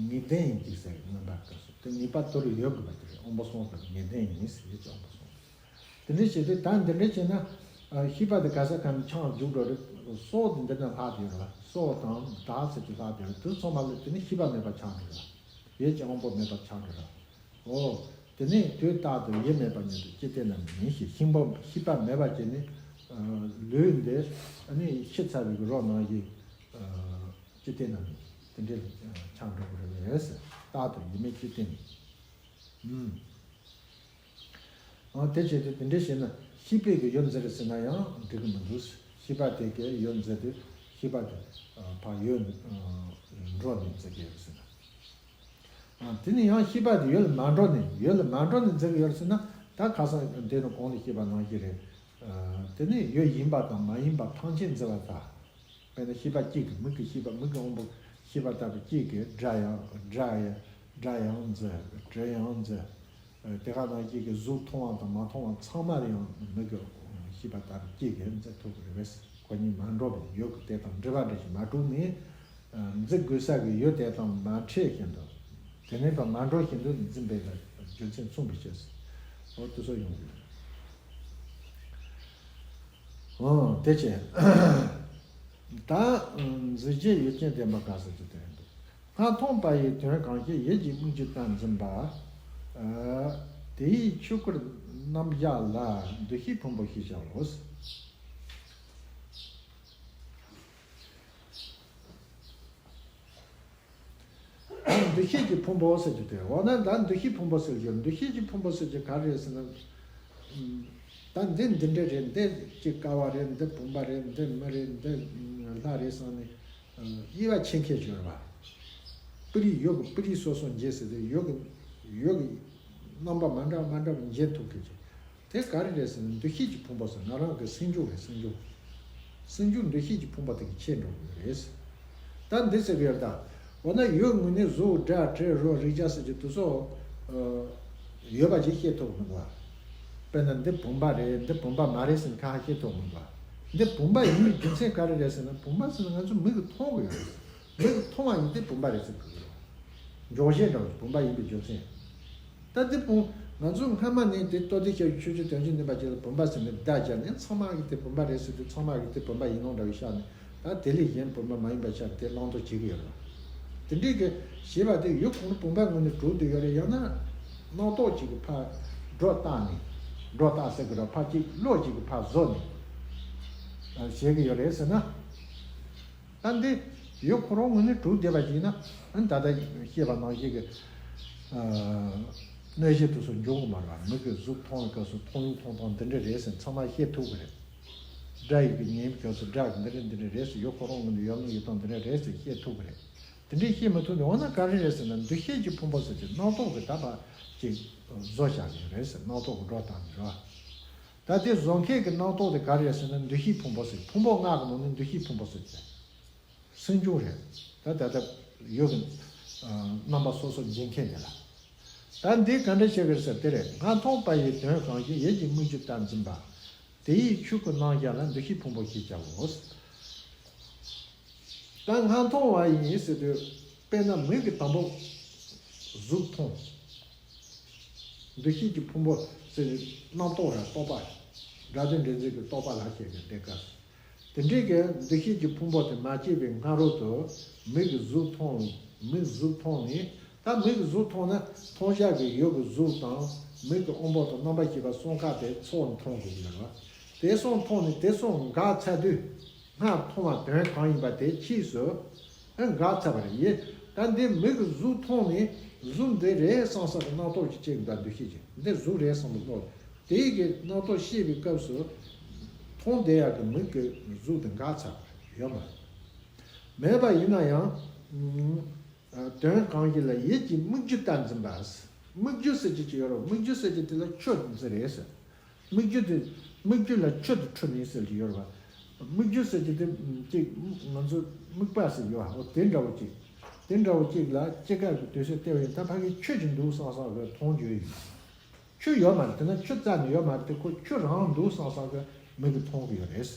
ངེས་བདེན་ཡིན་གྱི་ཟེར་གི་རྣམ་པ་སྐབས་སུ་དེ་ངེས་པ་དེ་རུ་ཡོད་དགོས་པ་དེ་རེད། དབང་པོ་གསུམ་དང་ངེས་བདེན་ཡིན་ཟེར་ཡིད་ཀྱི་དབང་པོ་གསུམ། དེ་འདྲ་བྱས་ཏེ་ད་འདི་འདྲ་བྱས་ན། ཤེས་པ་དེ་ག་ས་ག་ནས་ཆགས་འཇུག་འགྲོ་རེད། སྲོག་དེ་འདི་ན་ལྷག་དེ་རེད། སྲོག་དང་བདག་ཟེར་དེ་ལྷག་དེ་རེད། དེ་ཚང་མ་ལ་དེ་ནི་ཤེས་པ་མེད་པ་ཆགས་འགྲོ་རེད། ཡིད་ཀྱི་དབང་པོ་མེད་པ་ཆགས་འགྲོ་རེད། ཨོ། དེ་ནས་དུས་རྟག་ཏུ་ཡིད་མེད་པ་ཉིད་དུ་ཅི་སྟེ་ན་མིན་ཞེས་ཤེས་པ་ཤེས་པ་མེད་པ་བྱས་ནས། ལུས་འདི་ནི་ཤི་ཚར་བའི་རོ་ནང་བཞིན་ཅི་སྟེ་ན་མིན། དེ་འདྲའི་ཆགས་འགྲོ་གི་རེད། རྟག་ཏུ་ཡིད་མེད་ཅི་སྟེ་ན། ཨང་། དེ་བྱས་ཏེ་དེ་འདྲ་བྱས་ན་ཤེས་པས་ཀྱི་ཡུལ་འཛིན་རེད་ཟེར་ན་ཡང་འགྲིག་གི་མི་འདུག་ཤེས་པ་དེ་གའི་ཡུལ་འཛིན་དུས་ཤེས་པ་དེ་ཕར་ཡུལ་འགྲོ་ནས་འཛིན་གྱི་ཡོད་ཟེར་ན། དེ་ནས་ཡང་ཤེས་པ་དེ་ཡུལ་མ་འགྲོ་ནས་ཡུལ་མ་འགྲོ་ནས་འཛིན་གྱི་ཡོད་ཟེར་ན། ད་ཁ་སང་འདི་ནས་གོང་ལ་བཤད་པ་ནང་བཞིན་རེད། དེ་ནས་ཡུལ་ཡིན་པ་དང་མ་ཡིན་པ་ཐམས་ཅད་འཛིན་པ་དང་། དཔེར་ན་ཤེས་པ་གཅིག་གིས་མིག་གི་ཤེས་པ། མིག་གི་དབང་པོ་ཤེས་པ་ལྟ་བུ་གཅིག་གིས་སྒྲ་ཡང་སྒྲ་ཡང་སྒྲ་ཡང་འཛིན། དྲི་ཡང་འཛིན། དེ་ག་ནང་བཞིན་གྱི་གཟུགས་མཐོང་བ་དང་མ་མཐོང་བ་ཚང་མ་ལ་ཡང་མིག་གི་ཤེས་པ་ལྟ་བུ་གཅིག་གིས་འཛིན་ཐུབ་ཀྱི་རེད་པས། ཁོ་གཉིས་མ་འགྲོགས་པའི་ཡུལ་གྱི་དེ་དང་འབྲེལ་བ་འདྲ་ཞིག་མ་གྲུབ་ནས། འཛིན་དགོས་ས་གི་ཡུལ་དེ་དང་མ་འཕྲད་བཞིན་དུ། དེ་ནས་ཕར་མ་འགྲོ་བཞིན་དུ་འཛིན་པའི་རྒྱུ་མཚན་མཚུངས་པའི་ཕྱིར། འོ་དེ་ཚོ་ཡོང་གི་ཡོད། ཨང་། དེ་བྱས། ད་འཛིན་བྱེད་ཡུལ་ཅན་བདེན་པ་གང་ཟེར་གྱི་དོན་དུ། སྔར་མཐོང་པ་ཡི་དོན་གང་ཞིག་ཡིད་ཀྱི་མིག་རྒྱུ་ལྟར་འཛིན་པ། དེ་ཡི་ཆོས་སྐུར་རྣམ་གཞག་ལ་འདུ་ཤེས་ཕུང་པོ་ཞེས་བྱའོ། འདུ་ཤེས་ཀྱི་ཕུང་པོ་ཟེར་རྒྱུ་དེ། འོ་ན་ད་འདུ་ཤེས་ཕུང་པོ་ཟེར་རྒྱུ། འདུ་ཤེས་ཀྱི་ཕུང་པོ་ཟེར་རྒྱུ་ག་རེ་རེད་ཟེར་ན། ད་འདི་འདི་འདྲ་རེད། འདི་ཅིག་ཀ་བ་རེད། འདི་བུམ་པ་རེད། འདི་མི་རེད། འདི་ལྷ་རེད་བསམ་ནས་དབྱེ་བ་ཕྱེ་མཁན་ཅིག་ཡོད་རེད་པ། སྤུ་རིས། ཡུལ་གྱི་སྤུ་རིས་སོ་སོ་འབྱེད་ཟེར་དུས་ཡུལ་གྱི་ཡུལ་གྱི་རྣམ་པ་མ་འདྲ་མ་འདྲ་བ་འབྱེད་ཐུབ་མཁན་ཅིག་དེ་ག་རེ་རེད་ཟེར་ན་འདུ་ཤེས་ཀྱི་ཕུང་པོ་ཟེར། ང་རང་གི་སེམས་བྱུང་རེད། སེམས་བྱུང་། སེམས་བྱུང་འདུ་ཤེས་ཀྱི་ཕུང་པོ་དེ་གིས་ཕྱེ་འགྲོ་གི་རེད། ད་འདི་ཟེར་གི་ཡོད་ད། འོ་ན་ཡུལ་དངོས་ནི་གཟུགས་སྒྲ་དྲི་རོ་རེག་བྱ་ཟེར་གྱི་དེ་ཚོ་ཡོད་པ་ཅིག་ཤེས་ཐུབ་མི་འདུག་བ། དཔེར་ན་འདི་བུམ་པ་རེད། འདི་བུམ་པ་མ་རེད་ཟེར་ནས་ཁ་ཤས་ཤེས་ཐུབ་མི་འདུག་བ། འདི་བུམ་པ་ཡིན་པའི་རྒྱུ་མཚན་ག་རེ་རེད་ཟེར་ན། བུམ་པ་ཟེར་ན་ང་ཚོ་མིག་གིས་མཐོང་གི་ཡོད་རེད། མིག་གིས་མཐོང་བ་ཡིན་ཏེ་བུམ་པ་རེད་ཟེར་གི་ཡོད། འཇོག་བྱེད་འདྲ་བོ་བུམ་པ་ཡིན་པའི་རྒྱུ་མཚན། ད་འདི་བུམ། ང་ཚོ་སྔ་མ་ནས་དེ་ལྟོ་ལྡིར་ཤར་བའི་ཆོས་ཅན། དོན་བྱེད་ནུས་པ་ཅན་ལ་བུམ་པ་ཟེར་ནས་བརྡ་སྦྱར་ནས་ཚང་མ་གིས་དེ་བུམ་པ་རེད་ཟེར་དུས་ཚང་མ་གིས་དེ་བུམ་པ་ཡིན་ནོ་འདྲ་བའི་ཤར་ནས། ད་དེ་ལས་གཞན་བུམ་པ་མ་ཡིན་པ་ཤར་དེ་བླང་དོར་བྱེད་ཀྱི་ཡོད་རེད། དེ་འདྲའི་གི་ཞེས་པ་དེ་ཡུལ་ཁོ་ན་བུམ་པ་ངོས་ནས་གྲུབ་བསྡད་ཡོད་རེད། ཡང་ན་རྣམ་རྟོག་ཅིག་གིས་ཕར་སྒྲོ་བཏགས་ནས། སྒྲོ་བཏགས་ཟེར་གི་རེད། ཕར་ཅིག་བློ་ཅིག་གིས་ཕར་བཟོ་ནས་བྱེད་ཀྱི་ཡོད་རེད་ཟེར་ན། ད་འདི་ཡུལ་ཁོ་རང་ངོས་ནས་གྲུབ་བསྡད་པ་ཞིག་ན། ཨ་ནི་ད་ལྟ་བཤད་པ་ནང་བཞིན་གྱི་གནོད་བྱེད་དེ་ཚོ་འབྱུང་གི་མ་རེད་པ། མིག་གིས་གཟུགས་མཐོང་བའི་སྐབས་སུ་མཐོང་ཡུལ་མཐོང་སྟངས་འདི་འདྲ་རེད་ཟེར་ཚང་མ་ཤེས་ཐུབ་ཀྱི་རེད། སྒྲ་ཡིས་ཀྱི་ཉན་པའི་སྐབས་སུ་སྒྲ་གི་འདི་འདྲ་འདི་འདྲ་རེད་ཟེར། ཡུལ་ཁོ་རང་ངོས་ནས་ཡོད་མིན་ཡོད་སྟངས་འདི་འདྲ་རེད་ཟེར་ཤེས་ཐུབ་ཀྱི་རེད། དེ་འདྲའི་ཤེས་མི་ཐུབ་ནས། འོ་ན་ག་རེ་རེད་ཟེར་ན་འདུ་ཤེས་ཀྱི་ཕུང་པོ་ཟེར་དུས་རྣམ་རྟོག་གིས་ད་ཕར་ཅིག་བཟོ་བཞག་གི་རེད་ཟེར། རྣམ་རྟོག་གིས་སྒྲོ་བཏགས་ནས་རེད་པ། ད་དེ་བཟོ་མཁན་གྱི་རྣམ་རྟོག་དེ་ག་རེ་རེད་ཟེར་ན་འདུ་ཤེས་ཕུང་པོ་ཟེར། ཕུང་པོ་ལྔ་གི་ནང་ནས་འདུ་ཤེས་ཕུང་པོ་ཟེར་གྱི། སེམས་བྱུང་རེད། ད་ད་ལྟ་ཡུལ་གྱི་རྣམ་པ་སོ་སོ་འབྱེད་མཁན་དེ་ལ། ད་འདི་ག་འདྲ་བྱེད་ཀྱི་རེད་ཟེར་དེ་རེད། སྔར་མཐོང་པ་ཡི་དོན་གང་ཞིག་ཡིད་ཀྱི་མིག་རྒྱུ་ལྟར་འཛིན་པ། དེ་ཡི་ཆོས་སྐུར་རྣམ་གཞག་ལ་འདུ་ཤེས་ཕུང་པོ་ཞེས་བྱའོ། ད་སྔར་མཐོང་བ་ཡིན་ཟེར་དུས། དཔེར་ན་མིག་གིས་དང་པོ་གཟུགས་མཐོང་། འདུ་ཤེས་ཀྱི་ཕུང་པོ་ཟེར་རྣམ་རྟོག་ར་རྟོག་པ། སྒྲ་དོན་འདྲེས་འཛིན་གྱི་རྟོག་པ་ལ་བཤད་པའི་དེ་སྐབས། དེ་འདྲའི་གི་འདུ་ཤེས་ཀྱི་ཕུང་པོ་དེ་མ་སྐྱེས་པའི་སྔ་རོལ་དུ་མིག་གིས་གཟུགས་མཐོང་། མིག་གཟུགས་མཐོང་ནས། ད་མིག་གིས་གཟུགས་མཐོང་ན་མཐོང་བྱ་གི་ཡུལ་གྱི་གཟུགས་དང་མིག་གི་དབང་པོ་དང་རྣམ་པར་ཤེས་པ་གསུམ་ཀ་དེ་ཚོགས་མཐོང་དགོས་ཀྱི་ཡོད་རེད་པ། དེ་གསུམ་མཐོང་ནས་དེ་གསུམ་འགག་ཚར་དུས། སྔར་མཐོང་བ་དོན་གང་ཡིན་པ་དེ་ཕྱིས་སུ་ཨེ་འགག་ཚར་བ་རེད། ཡེ། ད་འདི་མིག་གིས་གཟུགས་མཐོང་ནས་གཟུགས་འདི་རེད་བསམ་བསམ་གྱི་རྣམ་རྟོག་ཅིག་སྐྱེ་གི་འདུག་འདུ་ཤེས་ཀྱིས། འདི་གཟུགས་རེད་བསམ་པའི་རྣམ་རྟོག་དེའི་གི་རྣམ་རྟོག་སྐྱེས་པའི་སྐབས་སུ་མཐོང་བསྡད་ཡག་གི་མིག་གི་གཟུགས་དེ་འགག་ཚར་བ་རེད། ཡོད་མ་རེད། མེད་པ་ཡིན་ན་ཡང་། དོན་གང་ཞིག་ལ་ཡིད་ཀྱི་མིག་རྒྱུ་ལྟར་འཛིན་པ། མིག་རྒྱུ་ཟེར་རྒྱུ་ཅིག་ཡོད་རེད། མིག་རྒྱུ་ཟེར་རྒྱུ་དེ་ལ་ཆུ་འཛིན་རེད་ཟེར། མིག་རྒྱུ་དེ། མིག་རྒྱུ་ལ་ཆུ་དེ་འཁྲུལ་ནས་ཟེར་གྱི་ཡོད་རེད་པ། མིག་རྒྱུ་ཟེར་གྱི་དེ་ཅིག་ང་ཚོ་དམིགས་པ་ཟེར་ཡོད་པ། འོ་དེ་འདྲ་བོ་ཅིག་དེ་འདྲ་བོ་ཅིག་ལ་སྐྱེ་སྐབས་ཀྱི་དུས་ཚོད་ལྟེ་བ་ཡིན། ད་ཕ་གི་ཆུ་ཅིག་འདུག་བསམ་བསམ་གི་མཐོང་རྒྱུ་ཡོད། ཆུ་ཡོད་མ་རེད། དེ་ན་ཆུ་རྩ་ནས་ཡོད་མ་རེད། དེ་ཁོ་ཆུ་རང་འདུག་བསམ་བསམ་གི་མིག་གིས་མཐོང་གི་ཡོད་རེད།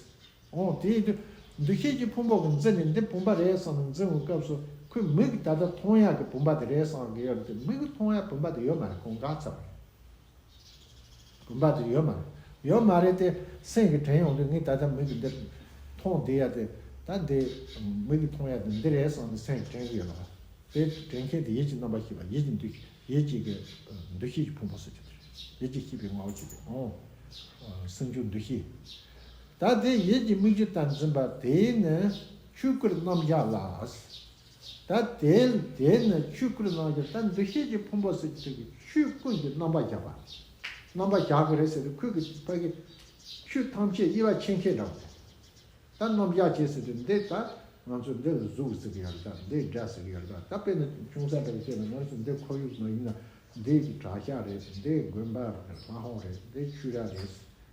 འོ་དེ་ཡིན་དུས་འདུ་ཤེས་ཀྱི་ཕུང་པོ་གིས་འཛིན་ནས་འདི་བུམ་པ་རེད་བསམ་ནས་འཛིན་པའི་སྐབས་སུ་ཁོའི་མིག་གིས་ད་ལྟ་མཐོང་ཡག་གི་བུམ་པ་དེ་རེད་བསམ་གི་ཡོད་རེད་དེ། མིག་གིས་མཐོང་ཡག་བུམ་པ་དེ་ཡོད་མ་རེད། ཁོ་འགག་ཚར་བ་རེད། བུམ་པ་དེ་ཡོད་མ་རེད། ཡོད་མ་རེད་དེ། སེམས་ཀྱིས་དྲན་ཡོང་དུས་ངས་ད་ལྟ་མིག་གིས་འདིར་མཐོང་བསྡད་ཡ་དེ། ད་འདི་མིག་གིས་མཐོང་ཡ་དེ་འདི་རེད་བསམ་ནས་སེམས་ཀྱིས་དྲན་གྱི་ཡོད་ལ། དེ་དྲན་མཁན་དེ་ཡིད་ཀྱི་རྣམ་པར་ཤེས་པ། ཡིད་ཀྱི་འདུ་ཤེས། ཡིད་ཀྱི་གི་འདུ་ཤེས་ཀྱི་ཕུང་པོ་ཟེར་གྱི་དེ་རེད། ཡིད་ཀྱི་ཤེས་པའི་ངོ་བོ་གཅིག་དེ། ཨོ། སེམས་བྱུང་འདུ་ཤེས། ད་དེ་ཡིད་ཀྱི་མིག་ཆུ་ལྟར་འཛིན་པ་དེ་ནི་ཆོས་སྐུར་རྣམ་གཞག་ལ། ད་དེ་དེ་ནི་ཆོས་སྐུར་རྣམ་གཞག། ད་འདུ་ཤེས་ཀྱི་ཕུང་པོ་ཟེར་གྱི་དེ་གི་ཆོས་ཀུན་གྱི་རྣམ་པར་གཞག་པ། རྣམ་པར་གཞག་གི་རེད་ཟེར་དུས་ཁོས་གི་ཕ་གི་ཆོས་ཐམས་ཅད་དབྱེ་བ་ཕྱེ་མཁན་འདྲ་བོ་རེད། ད་རྣམ་གཞག་བྱེད་ཟེར་དུས་འདི་ད་ང་ཚོ་འདི་ལ་གཟུགས་ཟེར་གི་ཡོད་རེད། ད་འདི་སྒྲ་ཟེར་གི་ཡོད་རེད། ད་ད་དཔེར་ན་ཅུང་ཟད་འདྲ་བོ་བཤད་ན། ང་ཚོ་འདི་ཁོར་ཡུག་ནང་ཡིན་ན་འདི་གྲྭ་ཤག་རེད། འདི་དགོན་པ་རེད། ལྷ་ཁང་རེད། འདི་ཆོས་ར་རེད།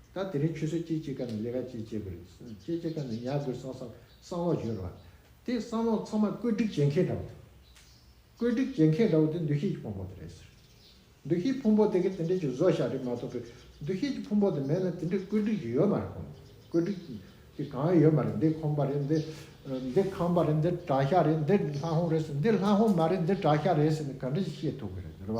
ད་དེ་རིང་ཆུ་ཚོད་གཅིག་གཅིག་ཀ་ནས་ལས་ཀ་གཅིག་བྱེད་དགོས་རེད། གཅིག་གཅིག་ཀ་ནས་ཉལ་དགོས་བསམ་བསམ་བསམ་བློ་ཡོད་རེད་བ། དེ་བསམ་བློ་ཚང་མ་བཀོད་སྒྲིག་བྱེད་མཁན་འདྲ་བོ་དེ། བཀོད་སྒྲིག་བྱེད་མཁན་འདྲ་བོ་དེ་འདུ་ཤེས་ཀྱི་ཕུང་པོ་དེ་རེད་ཟེར། འདུ་ཤེས་ཕུང་པོ་དེ་གིས་དེ་འདྲ་ཅིག་བཟོ་བཞག་རེད་མ་གཏོགས་པའི། འདུ་ཤེས་ཀྱི་ཕུང་པོ་དེ་མེད་ན་དེ་འདྲའི་བཀོད་སྒྲིག་ཅིག་ཡོད་མ་རེད། ཁོང་བཀོད་སྒྲིག་དེ་གང་ཡང་ཡོད་མ་རེད། འདི་ཁང་པ་རེད། འདི་འདི་ཁང་པ་རེད། འདི་གྲྭ་ཤག་རེད། འདི་ལྷ་ཁང་རེད་ཟེར། འདི་ལྷ་ཁང་མ་རེད། འདི་གྲྭ་ཤག་རེད་ཟེར་ནས་ག་འདྲ་ཞིག་བཤད་ཐུབ་ཀྱི་རེད། རེད་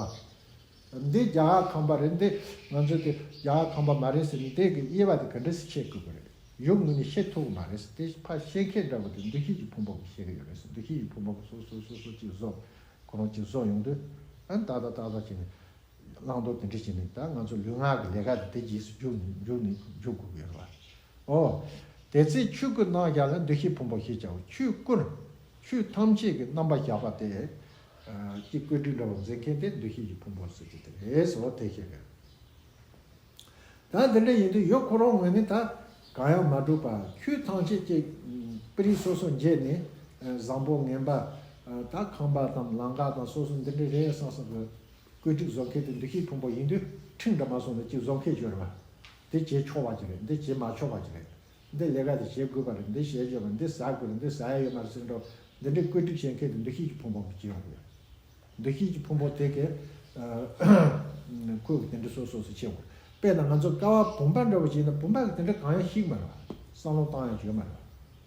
བ། འདི་རྒྱ་གར་ཁང་པ་རེད། འདི་ང་ཚོའི་དེ་རྒྱ་གར་ཁང་པ་མ་རེད་ཟེར་ནས་དེ་གི་དབྱེ་བ་དེ་ག་འདྲ་ཞིག་ཕྱེ་དགོས་ཀྱི་རེད། ཡུལ་ངོས་ནས་ཤེས་ཐུབ་ཀྱི་མ་རེད་ཟེར། དེ་ཕར་ཤེས་མཁན་འདྲ་བོ་དེ་འདུ་ཤེས་ཀྱི་ཕུང་པོ་གིས་ཤེས་ཀྱི་ཡོད་རེད་ཟེར། འདུ་ཤེས་ཀྱི་ཕུང་པོ་གིས་སོ་སོ་སོ་སོ་ཅིག་བཟོ། ཁོ་རང་ཅིག་བཟོ་ཡོང་དུས། ཨ་ནི་ཏག་ཏག་ཏག་ཏག་བྱས་ནས་བླང་དོར་དེ་འདྲ་བྱས་ནས། ད་ང་ཚོ་ལུས་ངག་གི་ལས་ཀ་དེ་དེ་རྗེས་སུ་འཇུག་ནས་འཇུག་ནས་འཇུག་དགོས་ཀྱི་ཡོད་རེད་བ། ཨོ། དེ་ཚེ་ཆོས་སྐུར་རྣམ་གཞག་ལ། འདུ་ཤེས་ཕུང་པོ་ཞེས་བྱའོ། ཆོས་སྐུར། ཆོས་ཐམས་ཅད་ཀྱི་རྣམ་པར་གཞག་པ་དེ། ཨ་ཅིག་བཀོད་སྒྲིག་འདྲ་བོ་མཛད་མཁན་དེ་འདུ་ཤེས་ཀྱི་ཕུང་པོ་ཟེར་གྱི་དེ་རེད་ཟེར་བ་དེ་བཤད་གི། ད་འདི་འདྲ་ཡིན་དུས་ཡུལ་ཁོ་རང་ངོས་ནས་ད་གང་ཡང་མ་གྲུབ་པ། ཆོས་ཐམས་ཅད་ཀྱི་སྤུ་རིས་སོ་སོ་འབྱེད་ནས། བཟང་པོ་ངན་པ། ད་ཁང་པ་དང་ལམ་ཁ་དང་སོ་སོ་འདི་འདྲ་རེད་བསམ་བསམ་གི་བཀོད་སྒྲིག་བཟོ་མཁན་དེ་འདུ་ཤེས་ཕུང་པོ་ཡིན་དུས། ཁྲིམས་འདྲ་མ་སོང་ནས་ཅིག་བཟོ་མཁན་ཡོད་རེད་བ། དེ་བྱེད་ཆོག་པ་ཅིག་རེད། འདི་བྱེད་མ་ཆོག་པ་ཅིག་རེད། འདི་ལས་ཀ་དེ་བྱེད་དགོས་པ་རེད། འདི་བྱེད་ཆོག་པ། འདི་ཟ་དགོས་རེད། འདི་ཟ་ཡ་ཡོད་མ་རེད་ཟེར་འདྲ་བོ། འདི་འདྲའི་བཀོད་སྒྲིག་བྱེད་མཁན་དེ་འདུ་ཤེས་ཀྱི་ཕུང་པོ་གིས་བྱེད་ཡོང་གི་ཡོད། འདུ་ཤེས་ཀྱི་ཕུང་པོ་དེ་གིས་ཨ་ཁོས་དེ་འདྲ་སོ་སོ་སོ་བྱེད་དགོས། དཔེར་ན་ང་ཚོ་ཀ་བ་བུམ་པ་འདྲ་བོ་བྱས་ན། བུམ་པ་གིས་དེ་འདྲ་གང་ཡང་ཤེས་ཀྱི་མ་རེད་བ། བསམ་བློ་བཏང་ཡང་ཅིག་ཡོད་མ་རེད་བ།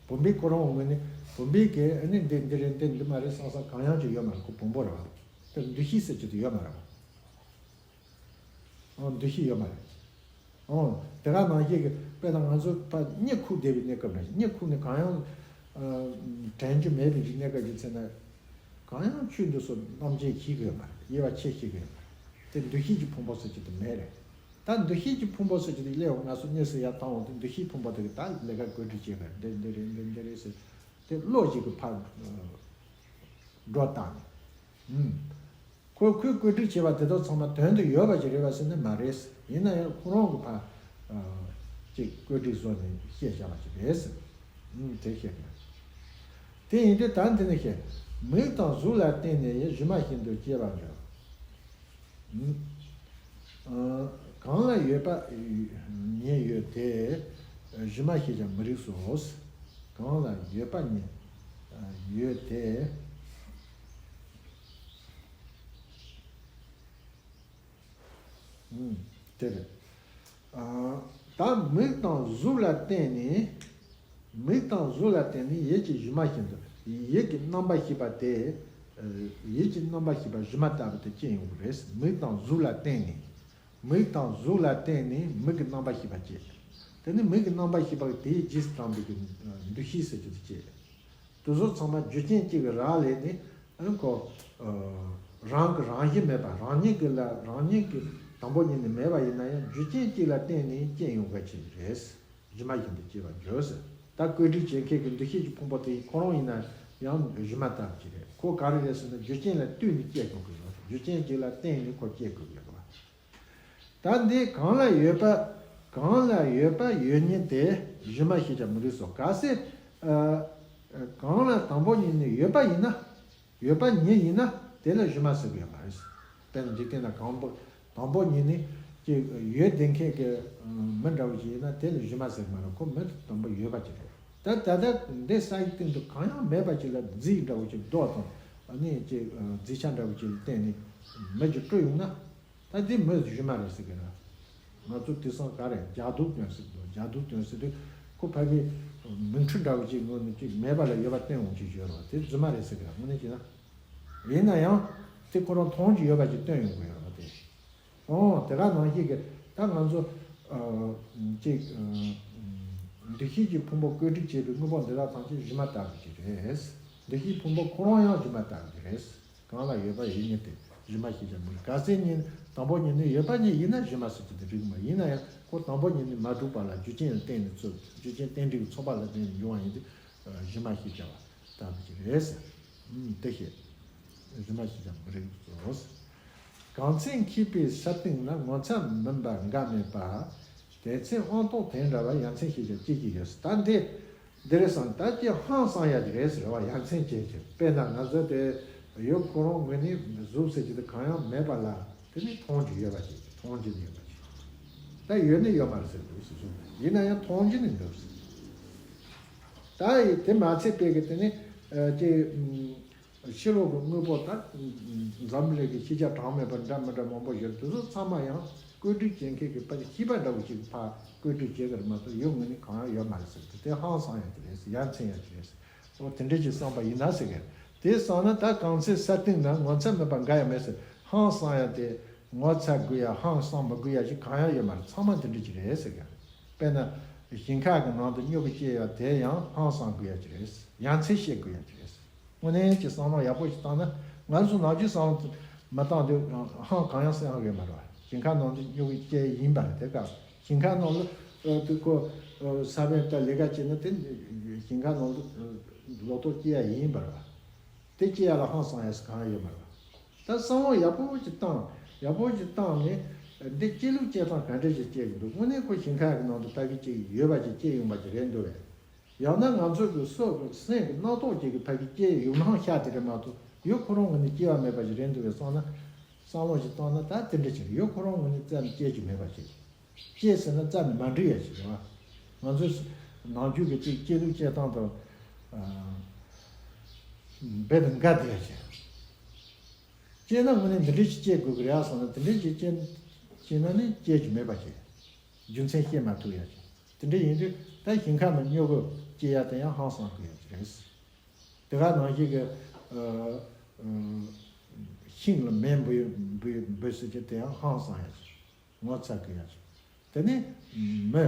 བུམ་པའི་ཁོ་རང་ངོས་ནས་བུམ་པའི་གིས་ཨ་ནི་འདི་འདི་རེད། འདི་འདི་མ་རེད་བསམ་བསམ་གང་ཡང་ཅིག་ཡོད་མ་རེད། ཁོ་བུམ་པ་རེད་བ། དེ་འདུ་ཤེས་ཟེར་གྱི་དེ་ཡོད་མ་རེད་བ། ཨང་། འདུ་ཤེས་ཡོད་མ་རེད། ཨང་། དེ་ག་ནང་བཞིན་གྱི་དཔེར་ན་ང་ཚོ་ཕར་གཉིད་ཁུག་བསྡད་པའི་གནས་སྐབས་ནང་བཞིན། གཉིད་ཁུག་ནས་གང་ཡང་ཨ་དྲན་རྒྱུ་མེད་པའི་གནས་སྐབས་ཀྱི་ཚེ་ན། གང་ཡང་ཆོས་འདི་ཚོ་རྣམ་མཁྱེན་ཤེས་ཀྱི་ཡོད་མ་རེད། དབྱེ་བ་ཕྱེ་ཤེས་ཀྱི་ཡོད་མ་རེད། དེ་འདུ་ཤེས་ཀྱི་ཕུང་པོ་ཟེར་གྱི་དེ་མེད་རེད། ད་འདུ་ཤེས་ཀྱི་ཕུང་པོ་ཟེར་གྱི་དེ་སླེབས་འོང་ན། སོ་གཉིད་སད་ཡར་བཏང་འོང་དུས་འདུ་ཤེས་ཕུང་པོ་དེ་གིས་ད་ལས་ཀ་བཀོད་སྒྲིག་བྱེད་པ་རེད། འདི་འདི་རེད། འདི་འདི་རེད་ཟེར། དེ་བློ་ཞིག་གིས་ཕར་ཨ་སྒྲོ་བཏགས་ནས། ཨུམ། ཁོས་ཁོས་བཀོད་སྒྲིག་བྱས་པ་དེ་དག་ཚང་མ་དོན་དུ་ཡོད་པ་ཅིག་རེད་པ་ཟེར་ན་མ་རེད། ཡིན་ན་ཡང་ཁོ་རང་གིས་ཕར་ཨ་ཅིག་བཀོད་སྒྲིག་བཟོས་ནས་བཤད་བཞག་པ་ཅིག་རེད་ཟེར། ཨུམ། དེ་བཤད་དགོས། དེ་ཡིན་དུས་ད་འདི་ནས་བཤད། མིག་དང་གཟུགས་ལ་བརྟེན་ནས་གཞི་མ་བཞིན་དུ་སྐྱེ་བར་འགྱུར། ཨུམ། ཨ་གང་ལ་ཡོད་པ་ཉིད་ཡོད་དེ། གཞི་མ་ཞེས་ཀྱང་མི་རིགས་སོ། གང་ལ་ཡོད་པ་ཉིད་ཡོད་དེ། ཨུམ། དེ་རེད། ཨ་ད་མིག་དང་གཟུགས་ལ་བརྟེན་ནས། མིག་དང་གཟུགས་ལ་བརྟེན་ནས་ཡིད་ཀྱི་གཞི་མ་བཞིན་དུ། ཡིད་ཀྱི་རྣམ་པར་ཤེས་པ་དེ། ཡིད་ཀྱི་རྣམ་པར་ཤེས་པ་གཞི་མ་ལྟ་བུ་དེ་སྐྱེ་ཡོང་གི་རེད། མིག་དང་གཟུགས་ལ་བརྟེན་ནས། མིག་དང་གཟུགས་ལ་བརྟེན་ནས་མིག་གི་རྣམ་པར་ཤེས་པ་སྐྱེ། དེ་ནི་མིག་གི་རྣམ་པར་ཤེས་པ་དེའི་རྗེས་སུ་འབྲངས་པའི་གི་འདུ་ཤེས་ཟེར་རྒྱུ་དེ་སྐྱེ། དེ་ཚོ་ཚང་མ་རྒྱུ་རྐྱེན་གཅིག་གི་རག་ལས་ནས། ཨ་ཁོ་ཨ་རང་གི་རང་བཞིན་མེད་པ། རང་ཉིད་ཀྱི་ལ་རང་ཉིད་ཀྱི་དང་པོ་ཉིད་ནས་མེད་པ་ཡིན་ན་ཡང་། རྒྱུ་རྐྱེན་གཅིག་ལ་བརྟེན་ནས་སྐྱེ་ཡོང་གི་ཅིག་རེད། གཞི་མ་བཞིན་དུ་སྐྱེ་བར་འགྱུར་ཟེར། ད་བཀོད་སྒྲིག་བྱེད་མཁན་གྱི་འདུ་ཤེས་ཀྱི་ཕུང་པོ་དེ་ཁོ་རང་ཡིན་ན་ཡང་གཞི་མ་ལྟ་བུ་ཅིག་རེད། ཁོ་ག་རེ་རེད་ཟེར་ན། རྒྱུ་རྐྱེན་ལ་ལྟོས་ནས་སྐྱེ་དགོས་ཀྱི་ཡོད། རྒྱུ་རྐྱེན་གཅིག་ལ་བརྟེན་ནས་ཁོ་སྐྱེ་དགོས་ཀྱི་ཡོད་པ། ད་འདི་གང་ལ་ཡོད་པ། གང་ལ་ཡོད་པ་ཡོད་ཉིད་དེ། གཞི་མ་ཞེས་ཀྱང་མི་རིགས་སོ། གལ་སྲིད་ཨ་གང་ལ་དང་པོ་ཉིད་ནས་ཡོད་པ་ཡིན་ན། ཡོད་པ་ཉིད་ཡིན་ན་དེ་ལ་གཞི་མ་ཟེར་གྱི་ཡོད་མ་རེད། དཔེར་ན་འཇིག་རྟེན་ན་གང་པོ་དང་པོ་ཉིད་ནས་ཀྱི་ཡོད་བསྡད་མཁན་གྱི་མི་འདྲ་བོ་ཅིག་ཡིན་ན་དེ་ལ་གཞི་མ་ཟེར་གྱི་མ་རེད། ཁོ་མི་དང་པོ་ཡོད་པ་ཅིག་རེད། ད་ད་ལྟ་འདི་ས་ཡི་སྟེང་དུ་གང་ཡང་མེད་པ་ཅིག་ལ་རྫས་འདྲ་བོ་ཅིག་རྡོ་དང་ཨ་ནི་ཅིག་རྫས་ཆ་འདྲ་བོ་ཅིག་ལ་བརྟེན་ནས་མི་ཅིག་སྤྲུལ་ཡོང་ན། ད་འདི་མི་གཞི་མ་རེད་ཟེར་གི་ར། ང་ཚོ་དེང་སང་ག་རེ་ཇ་དུག་སྟོན་ཟེར་འདུག་ཇ་དུག་སྟོན་ཟེར་དུས་ཁོ་ཕ་གི་མིག་འཕྲུལ་འདྲ་བོ་ཅིག་ངོས་ནས་ཅིག་མེད་པ་ལ་ཡོད་པ་སྟོན་འོང་ཅིག་ཡོད་རེད་བ། དེ་རྫུན་མ་རེད་ཟེར་གི་ར། དངོས་གནས་བྱས་ན། ཡིན་ན་ཡང་དེ་ཁོ་རང་མཐོང་རྒྱུ་ཡོད་པ་ཅིག་སྟོན་ཡོང་གི་ཡོད་རེད་བ། དེ། ཨོ། དེ་ག་ནང་བཞིན་གི་ད་ང་ཚོ་ ཨ་ཅིག་ཨ་འདུ་ཤེས་ཀྱི་ཕུང་པོ་བཀོད་སྒྲིག་བྱས་པའི་དངོས་པོ་འདི་དག་ཐམས་ཅད་སྒྱུ་མ་ལྟ་བུ་ཅིག་རེད། འདུ་ཤེས་ཕུང་པོ་ཁོ་རང་ཡང་སྒྱུ་མ་ལྟ་བུ་ཅིག་རེད། གང་ལ་ཡོད་པ་ཡིན་ཉིད་དེ་སྒྱུ་མ་ཞེས་བྱ་མི་རིགས། གལ་སྲིད་ཉིད་དང་པོ་ཉིད་ནས་ཡོད་པ་ཉིད་ཡིན་ན་སྒྱུ་མ་ཟེར་གྱི་དེ་རིགས་མ་ཡིན་ན་ཡང་ཁོ་དང་པོ་ཉིད་ནས་མ་གྲུབ་པ་ལ་རྒྱུ་རྐྱེན་ལ་བརྟེན་ནས་ཚོགས་རྒྱུ་རྐྱེན་རྟེན་འབྲེལ་གྱི་ཚོགས་པ་ལ་བརྟེན་ནས་འབྱུང་བ་ཡིན་ཏེ། སྒྱུ་མ་ཞེས་བྱ་བ་ལྟ་བུ་ཅིག་རེད་ཟེར། ཨུམ་དེ་བཤད། སྒྱུ་མ་ཞེས་བྱ་མི་རིགས་སོ། གང་ཚེ་མཁས་པའི་ས་སྟེང་ན། ངོ་ཚ་མིན་པ་འགའ་མེད་པ། དེ་ཚེ་དབང་ཐོབ་དེ་འདྲ་བ། ཡ་མཚན་ཞེས་བྱ་སྐྱེ་གི་ཡོད་ཟེར། ད་འདི་འདི་རེད་བསམ། ད་ཅི་ཧང་སང་ཡ་ཅིག་རེད་ཟེར་བ། ཡ་མཚན་ཅན་ཅིག་དཔེར་ན་ང་ཚོ་དེ་ཡུལ་ཁོ་རང་ངོས་ནས་གཟུགས་ཟེར་གྱི་དེ་གང་ཡང་མེད་པ་ལ། དེ་ནི་མཐོང་རྒྱུ་ཡོད་པ་ཅིག་མཐོང་རྒྱུ་ནི་ཡོད་པ་ཅིག་ད་ཡོད་ནི་ཡོད་མ་རེད་ཟེར་འདུག་ཟེར་གསུངས། ཡིན་ན་ཡང་མཐོང་རྒྱུ་ནི་འདུག་ཟེར། ད་ཡི་དེ་མ་ཚད་པའི་གི་དེ་ནི་ཨ་ཅི་ཕྱི་ལོགས་ཀྱི་དངོས་པོ་དག་འཛམ་གླིང་གི་ཤེས་བྱ་གྲངས་མེད་པ་འདྲ་མི་འདྲ་མང་པོ་ཡོད། དེ་ཚོ་ཚང་མ་ཡང་བཀོད་སྒྲིག་བྱེད་མཁན་གྱི་ཕ་གི་ཤེས་པ་འདྲ་བོ་ཅིག་ཕར་བཀོད་སྒྲིག་བྱེད་ཀྱི་རེད་མ་གཏོགས་ཡུལ་ངོས་ནས་གང་ཡང་ཡོད་མ་རེད་ཟེར། དེ་དེ་ཧང་སང་ཡ་ཅིག་རེད་ཟེར། ཡ་མཚན་ཡ་ཅིག་རེད་ཟེར། འོ་དེ་འདྲ་ཅིག་བསམ་པ་ཡིན་ན་ཟེར་གི། དེ་བསམ་ན་ད་གང་ཚེ་ས་སྟེང་ན་ངོ་ཚ་མེད་པ་འགའ་ཡང་མེད་ཟེར། ཧང་སང་ཡ་དེ་ངོ་ཚ་དགོས་ཡ་ཧང་སང་མི་དགོས་ཡ་ཞིག་གང་ཡང་ཡོད་མ་རེད། ཚང་མ་དེ་འདྲ་ཅིག་རེད་ཟེར་གི། དཔེར་ན་ཞིང་ཁ་གི་ནང་དུ་སྨྱུ་གུ་སྐྱེ་ཡ་དེ་ཡང་ཧང་སང་དགོས་ཡ་ཅིག་རེད། ཡ་མཚན་བཤད་དགོས་ཡ་ཅིག་རེད། དངོས་གནས་ཀྱི་བསམ་བློ་ཡག་པོ་ཞིག་བཏང་ན། ང་ཚོ་ནམ་རྒྱུན་བསམ་བློ་མ་བཏང་དུས་ཧང་གང་ཡང་སེམས་ཡོད་མ་རེད་བ། ཞིང་ཁ་ནང་དུ་སྨྱུ་གུ་སྐྱེ་ཡིན་པ་རེད། དེ་ག་ཞིང་ཁ་ནང་དུ་ཨ་དེ་ཁོ་ཨ་ས་བོན་དང་ལས་ཀ་བྱས་ན་དེ་ཞིང་ཁ་ནང་དུ་ཨ་ལོ་ཏོག་སྐྱེ་ཡ་ཡིན་པ་རེད་བ། དེ་སྐྱེ་ཡ་ལ་ཧང་སང་ཡ་ཟེར་གང་ཡང་ཡོད་མ་རེད་བ། ད་བསམ་བློ་ཡག་པོ་ཞིག་བཏང་། ཡག་པོ་ཞིག་བཏང་ནས་འདི་སྐྱེ་ལུགས་སྐྱེ་སྟངས་ག་འདྲ་ཞིག་སྐྱེ་གི་འདུག་དངོས་གནས་ཁོ་ཞིང་ཁ་གི་ནང་དུ་ད་གི་ཅིག་ཡོད་པ་ཅིག་སྐྱེ་ཡོང་པ་ཅིག་རེད་འདུག་བས། ཡང་ན་ང་ཚོ་གི་སོ་གི་སེམས་ཀྱི་རྣམ་རྟོག་ཅིག་གི་ཕ་གི་སྐྱེ་ཡོང་སྣང་ཤར་དེ་རེད་མ་གཏོགས་ཡུལ་ཁོ་རང་ངོས་ནས་སྐྱེ་བ་མེད་པ་ཞིག་རེད་འདུག་བས་བསམ་ན། བསམ་བློ་ཞིག་བཏང་ན་ད་དེ་འདྲ་ཅིག་རེད། ཡུལ་ཁོ་རང་ངོས་ནས་རྩ་ནས་སྐྱེ་རྒྱུ་མེད་པ་ཅིག་སྐྱེ་ཟེར་ན་རྩ་ནས་མ་འགྲིག་ཡ་ཞིག་རེད་བ། ང་ཚོས་ནམ་རྒྱུན་གྱི་ཅིག་སྐྱེ་ལུགས་སྐྱེ་སྟངས་དང་ཨ་རྦད་དེ་འགལ་བསྡད་ཡ་ཞིག་སྐྱེས་ན་དངོས་གནས་འདི་འདྲ་ཞིག་སྐྱེ་དགོས་ཀྱི་རེད་ཨ་བསམ་ན། དེ་འདྲ་ཞིག་སྐྱེ་སྐྱེས་ན་ནི་སྐྱེ་རྒྱུ་མེད་པ་ཞིག་རྒྱུ་མཚན་ཤེས་མ་ཐུབ་ཡ་ཞིག་དེ་འདྲ་ཡིན་དུས་ད་ཞིང་ཁ་ནང་སྨྱུ་གུ་སྐྱེ་ཡ་དེ་ཡང་ཧང་སང་དགོས་ཡ་ཞིག་རེད། དེ་ག་ནང་བཞིན་གྱི་ཨ་ཨ་ཤིང་ལ་མེ་འབུད་འབུད་འབུད་ཟེར་གྱི་དེ་ཡང་ཧང་སང་ཡ་ཞིག་ངོ་ཚ་དགོས་ཡ་ཞིག་དེ་ནི་མི་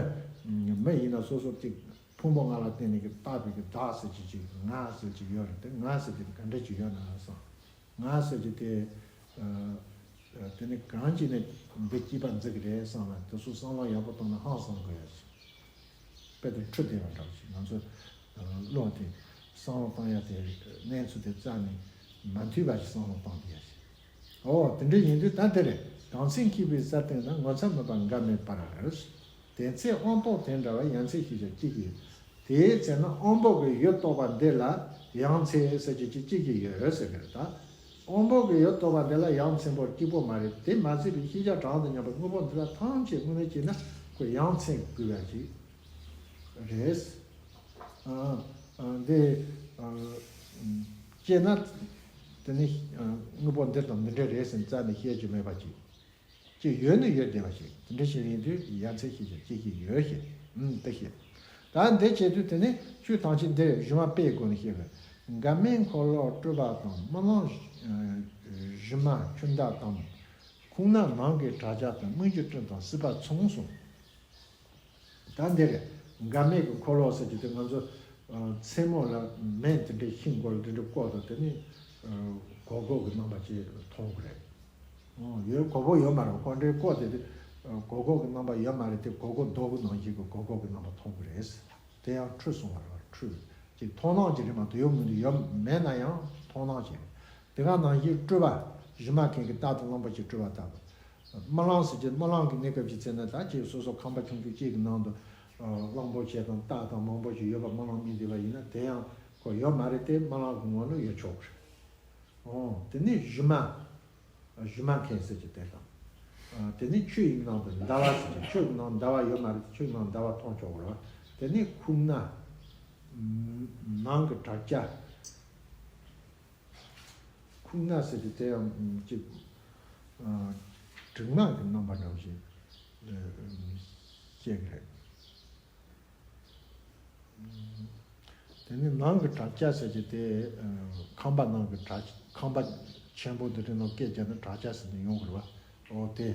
མི་ཡིན་ན་སོ་སོ་གཅིག་ཕུང་པོ་ལྔ་ལ་བརྟེན་ནས་ཀྱི་བཏགས་པའི་གི་བདག་ཟེར་གྱི་ཅིག་ང་ཟེར་གྱི་ཡོད་རེད། དེ་ང་ཟེར་གྱི་དེ་ག་འདྲ་ཅིག་ཡོད་ན་བསམ། ང་ཟེར་གྱི་དེ་ཨ་ཨ་དེ་ནི་གང་ཅི་ནས་འདི་སྐྱེས་པ་འཛིན་གྱི་རེད་བསམ་ན། དེ་ཚོ་བསམ་བློ་ཡག་པོ་བཏང་ན་ཧང་སང་དགོས་ཡ་ཞིག་དཔེ་དེ་འཕྲོ་བདེ་བ་འདྲ་བ་ཞིག་ང་ཚོ་ཨ་བློ་དེ་བསམ་བློ་བཏང་ཡ་དེ་གནས་ཚུལ་དེ་རྩ་ནས་མ་མཐུན་པ་ཞིག་བསམ་བློ་བཏང་བསྡད་ཡ་ཞིག་འོ་དེ་འདྲ་ཡིན་དུས་ད་དེ་རེད། གང་ཚེ་མཁས་པའི་ས་སྟེང་ན། ངོ་ཚ་མེད་པ་འགའ་མེད་པར། དེ་ཚེ་དབང་ཐོབ་དེ་འདྲ་བ། ཡ་མཚན་ཞེས་བྱ་སྐྱེ་གི་ཡོད། དེའི་ཚེ་ན་དབང་པོ་གི་ཡུལ་རྟོགས་པ་འདི་ལ་ཡ་མཚན་ཟེར་གྱི་ཅིག་སྐྱེ་གི་ཡོད་ཟེར་གི་རེད་ད། དབང་པོ་གི་ཡུལ་རྟོགས་པ་འདི་ལ་ཡ་མཚན་པོ་གཅིག་པོ་མ་རེད། དེ་མ་ཚད་པའི་ཤེས་བྱ་གྲངས་དང་མཉམ་པའི་དངོས་པོ་འདི་དག་ཐམས་ཅད་དངོས་གནས་བྱས་ན་ཁོ་ཡ་མཚན་དགོས་པ་ཅིག་རེད། ཨ་ཨ་འདི་ཨ་སྐྱེས་ན་དེ་ནི་ཨ་དངོས་པོ་འདི་དང་འདི་འདྲ་རེད་ཟེར་རྩ་ནས་བཤད་རྒྱུ་མེད་པ་ཅིག་ཅིག་ཡོད་ནི་ཡོད་བསྡད་པ་ཞིག་དེ་འདྲ་ཞིག་ཡིན་དུས་ཡ་མཚན་ཞེས་བྱ་སྐྱེ་གི་ཡོད་ཞེས་ཨུམ་དེ་བཤད། ད་འདི་བྱེད་དུས་དེ་ནི་ཆོས་ཐམས་ཅད་འདིར་སྒྱུ་མ་དཔེའི་སྒོ་ནས་བཤད་པས། འགལ་མེད་འཁོར་ལོ་སྤྲུལ་པ་དང་། རྨི་ལམ་སྒྱུ་མ་ཁྱོད་འདྲ་དང་། ཁུག་རྣ་ནང་གི་བྲག་ཅ་དང་། སྨིག་རྒྱུ་སྤྲིན་དང་སྲིད་པ་མཚུངས་གསུངས། ད་འདིར་འགལ་མེད་ཀྱི་འཁོར་ལོ་ཟེར་གྱི་དེ་ང་ཚོ་ཨ་མཚན་མོ་ལ་མེ་འདི་འདྲའི་ཤིང་སྒོར་འདི་འདྲ་བཀོག་དང་དེ་ནི་ཨ་སྒོར་སྒོར་གྱི་རྣམ་པ་ཅིག་མཐོང་གི་རེད། ཨོ་ཡོད་སྒོར་སྒོར་ཡོད་མ་རེད། ཁོ་འདྲའི་བཀོག་དེ་དེ་ཨ་སྒོར་སྒོར་གྱི་རྣམ་པ་ཡོད་མ་རེད་དེ། སྒོར་སྒོར་རྡོ་གི་ནང་བཞིན་གྱི་སྒོར་སྒོར་གྱི་རྣམ་པ་མཐོང་གི་རེད། དེ་ཡང་འཁྲུལ་སོང་བ་རེད་བ། འཁྲུལ་ཅིག་མཐོང་སྣང་ཅིག་རེད་མ་གཏོགས་ཡོད་མི་འདུག་ཡོད་མེད་ན་ཡང་མཐོང་སྣང་ཅིག་རེད། དེ་ག་ནང་བཞིན་སྤྲུལ་པ་གཞི་མ་མཁན་གྱི་རྟ་དང་གླང་པོ་ཆེ་སྤྲུལ་པ་ལྟ་བུ། རྨི་ལམ་ཟེར་གྱི་རྨི་ལམ་གྱི་གནས་སྐབས་ཀྱི་ཚེ་ན་ད་ཅིག་སོ་སོ་ཁང་པ་ཆུང་ཆུང་གཅིག་གི་ནང་དུ་ཨ་གླང་པོ་ཆེ་དང་རྟ་དང་མང་པོ་ཞིག་ཡོད་པ་རྨི་ལམ་རྨིས་བསྡད་པ་ཡིན་ན་དེ་ཡང་ཁོ་ཡོད་མ་རེད་དེ། རྨི་ལམ་གྱི་ངོ་ནས་ཡོད་ཆོག་གི་རེད། ཨོ་དེ་ནས་གཞི་མ་གཞི་མ་མཁན་ཟེར་གྱི་དེ་དང་། ཨ་དེ་ནས་ཆུ་ཡི་ནང་དུ་ཟླ་བ་ཟེར་གྱི་ཆུ་གི་ནང་ཟླ་བ་ཡོད་མ་རེད་དེ། ཆུ་ཡི་ནང་ཟླ་བ་མཐོང་ཆོག་གི་རེད་བ། དེ་ནས་ཁུག་རྣ་ནང་གི་བྲག་ཅ། ཁུག་རྣ་ཟེར་གྱི་དེ་ཡང་ཅིག་ཨ་གྲིབ་ནག་གི་རྣམ་པ་འདྲ་བོ་ཞིག་ཨ་བཤད་ཀྱི་རེད། དེ་ནི་ནང་གི་བྲག་ཅ་ཟེར་གྱི་དེ་ཨ་ཁང་པ་ནང་གི་བྲག་ཁང་པ་ཆེན་པོ་འདི་འདྲའི་ནང་སྐད་བརྒྱབ་ན་བྲག་ཅ་ཟེར་ནས་ཡོང་གི་རེད་བ། འོ་དེ།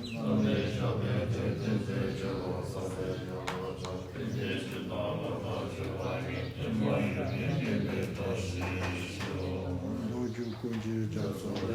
ལོ་རྒྱུས་ཀུན་གྱི་རྒྱ་མཚོ།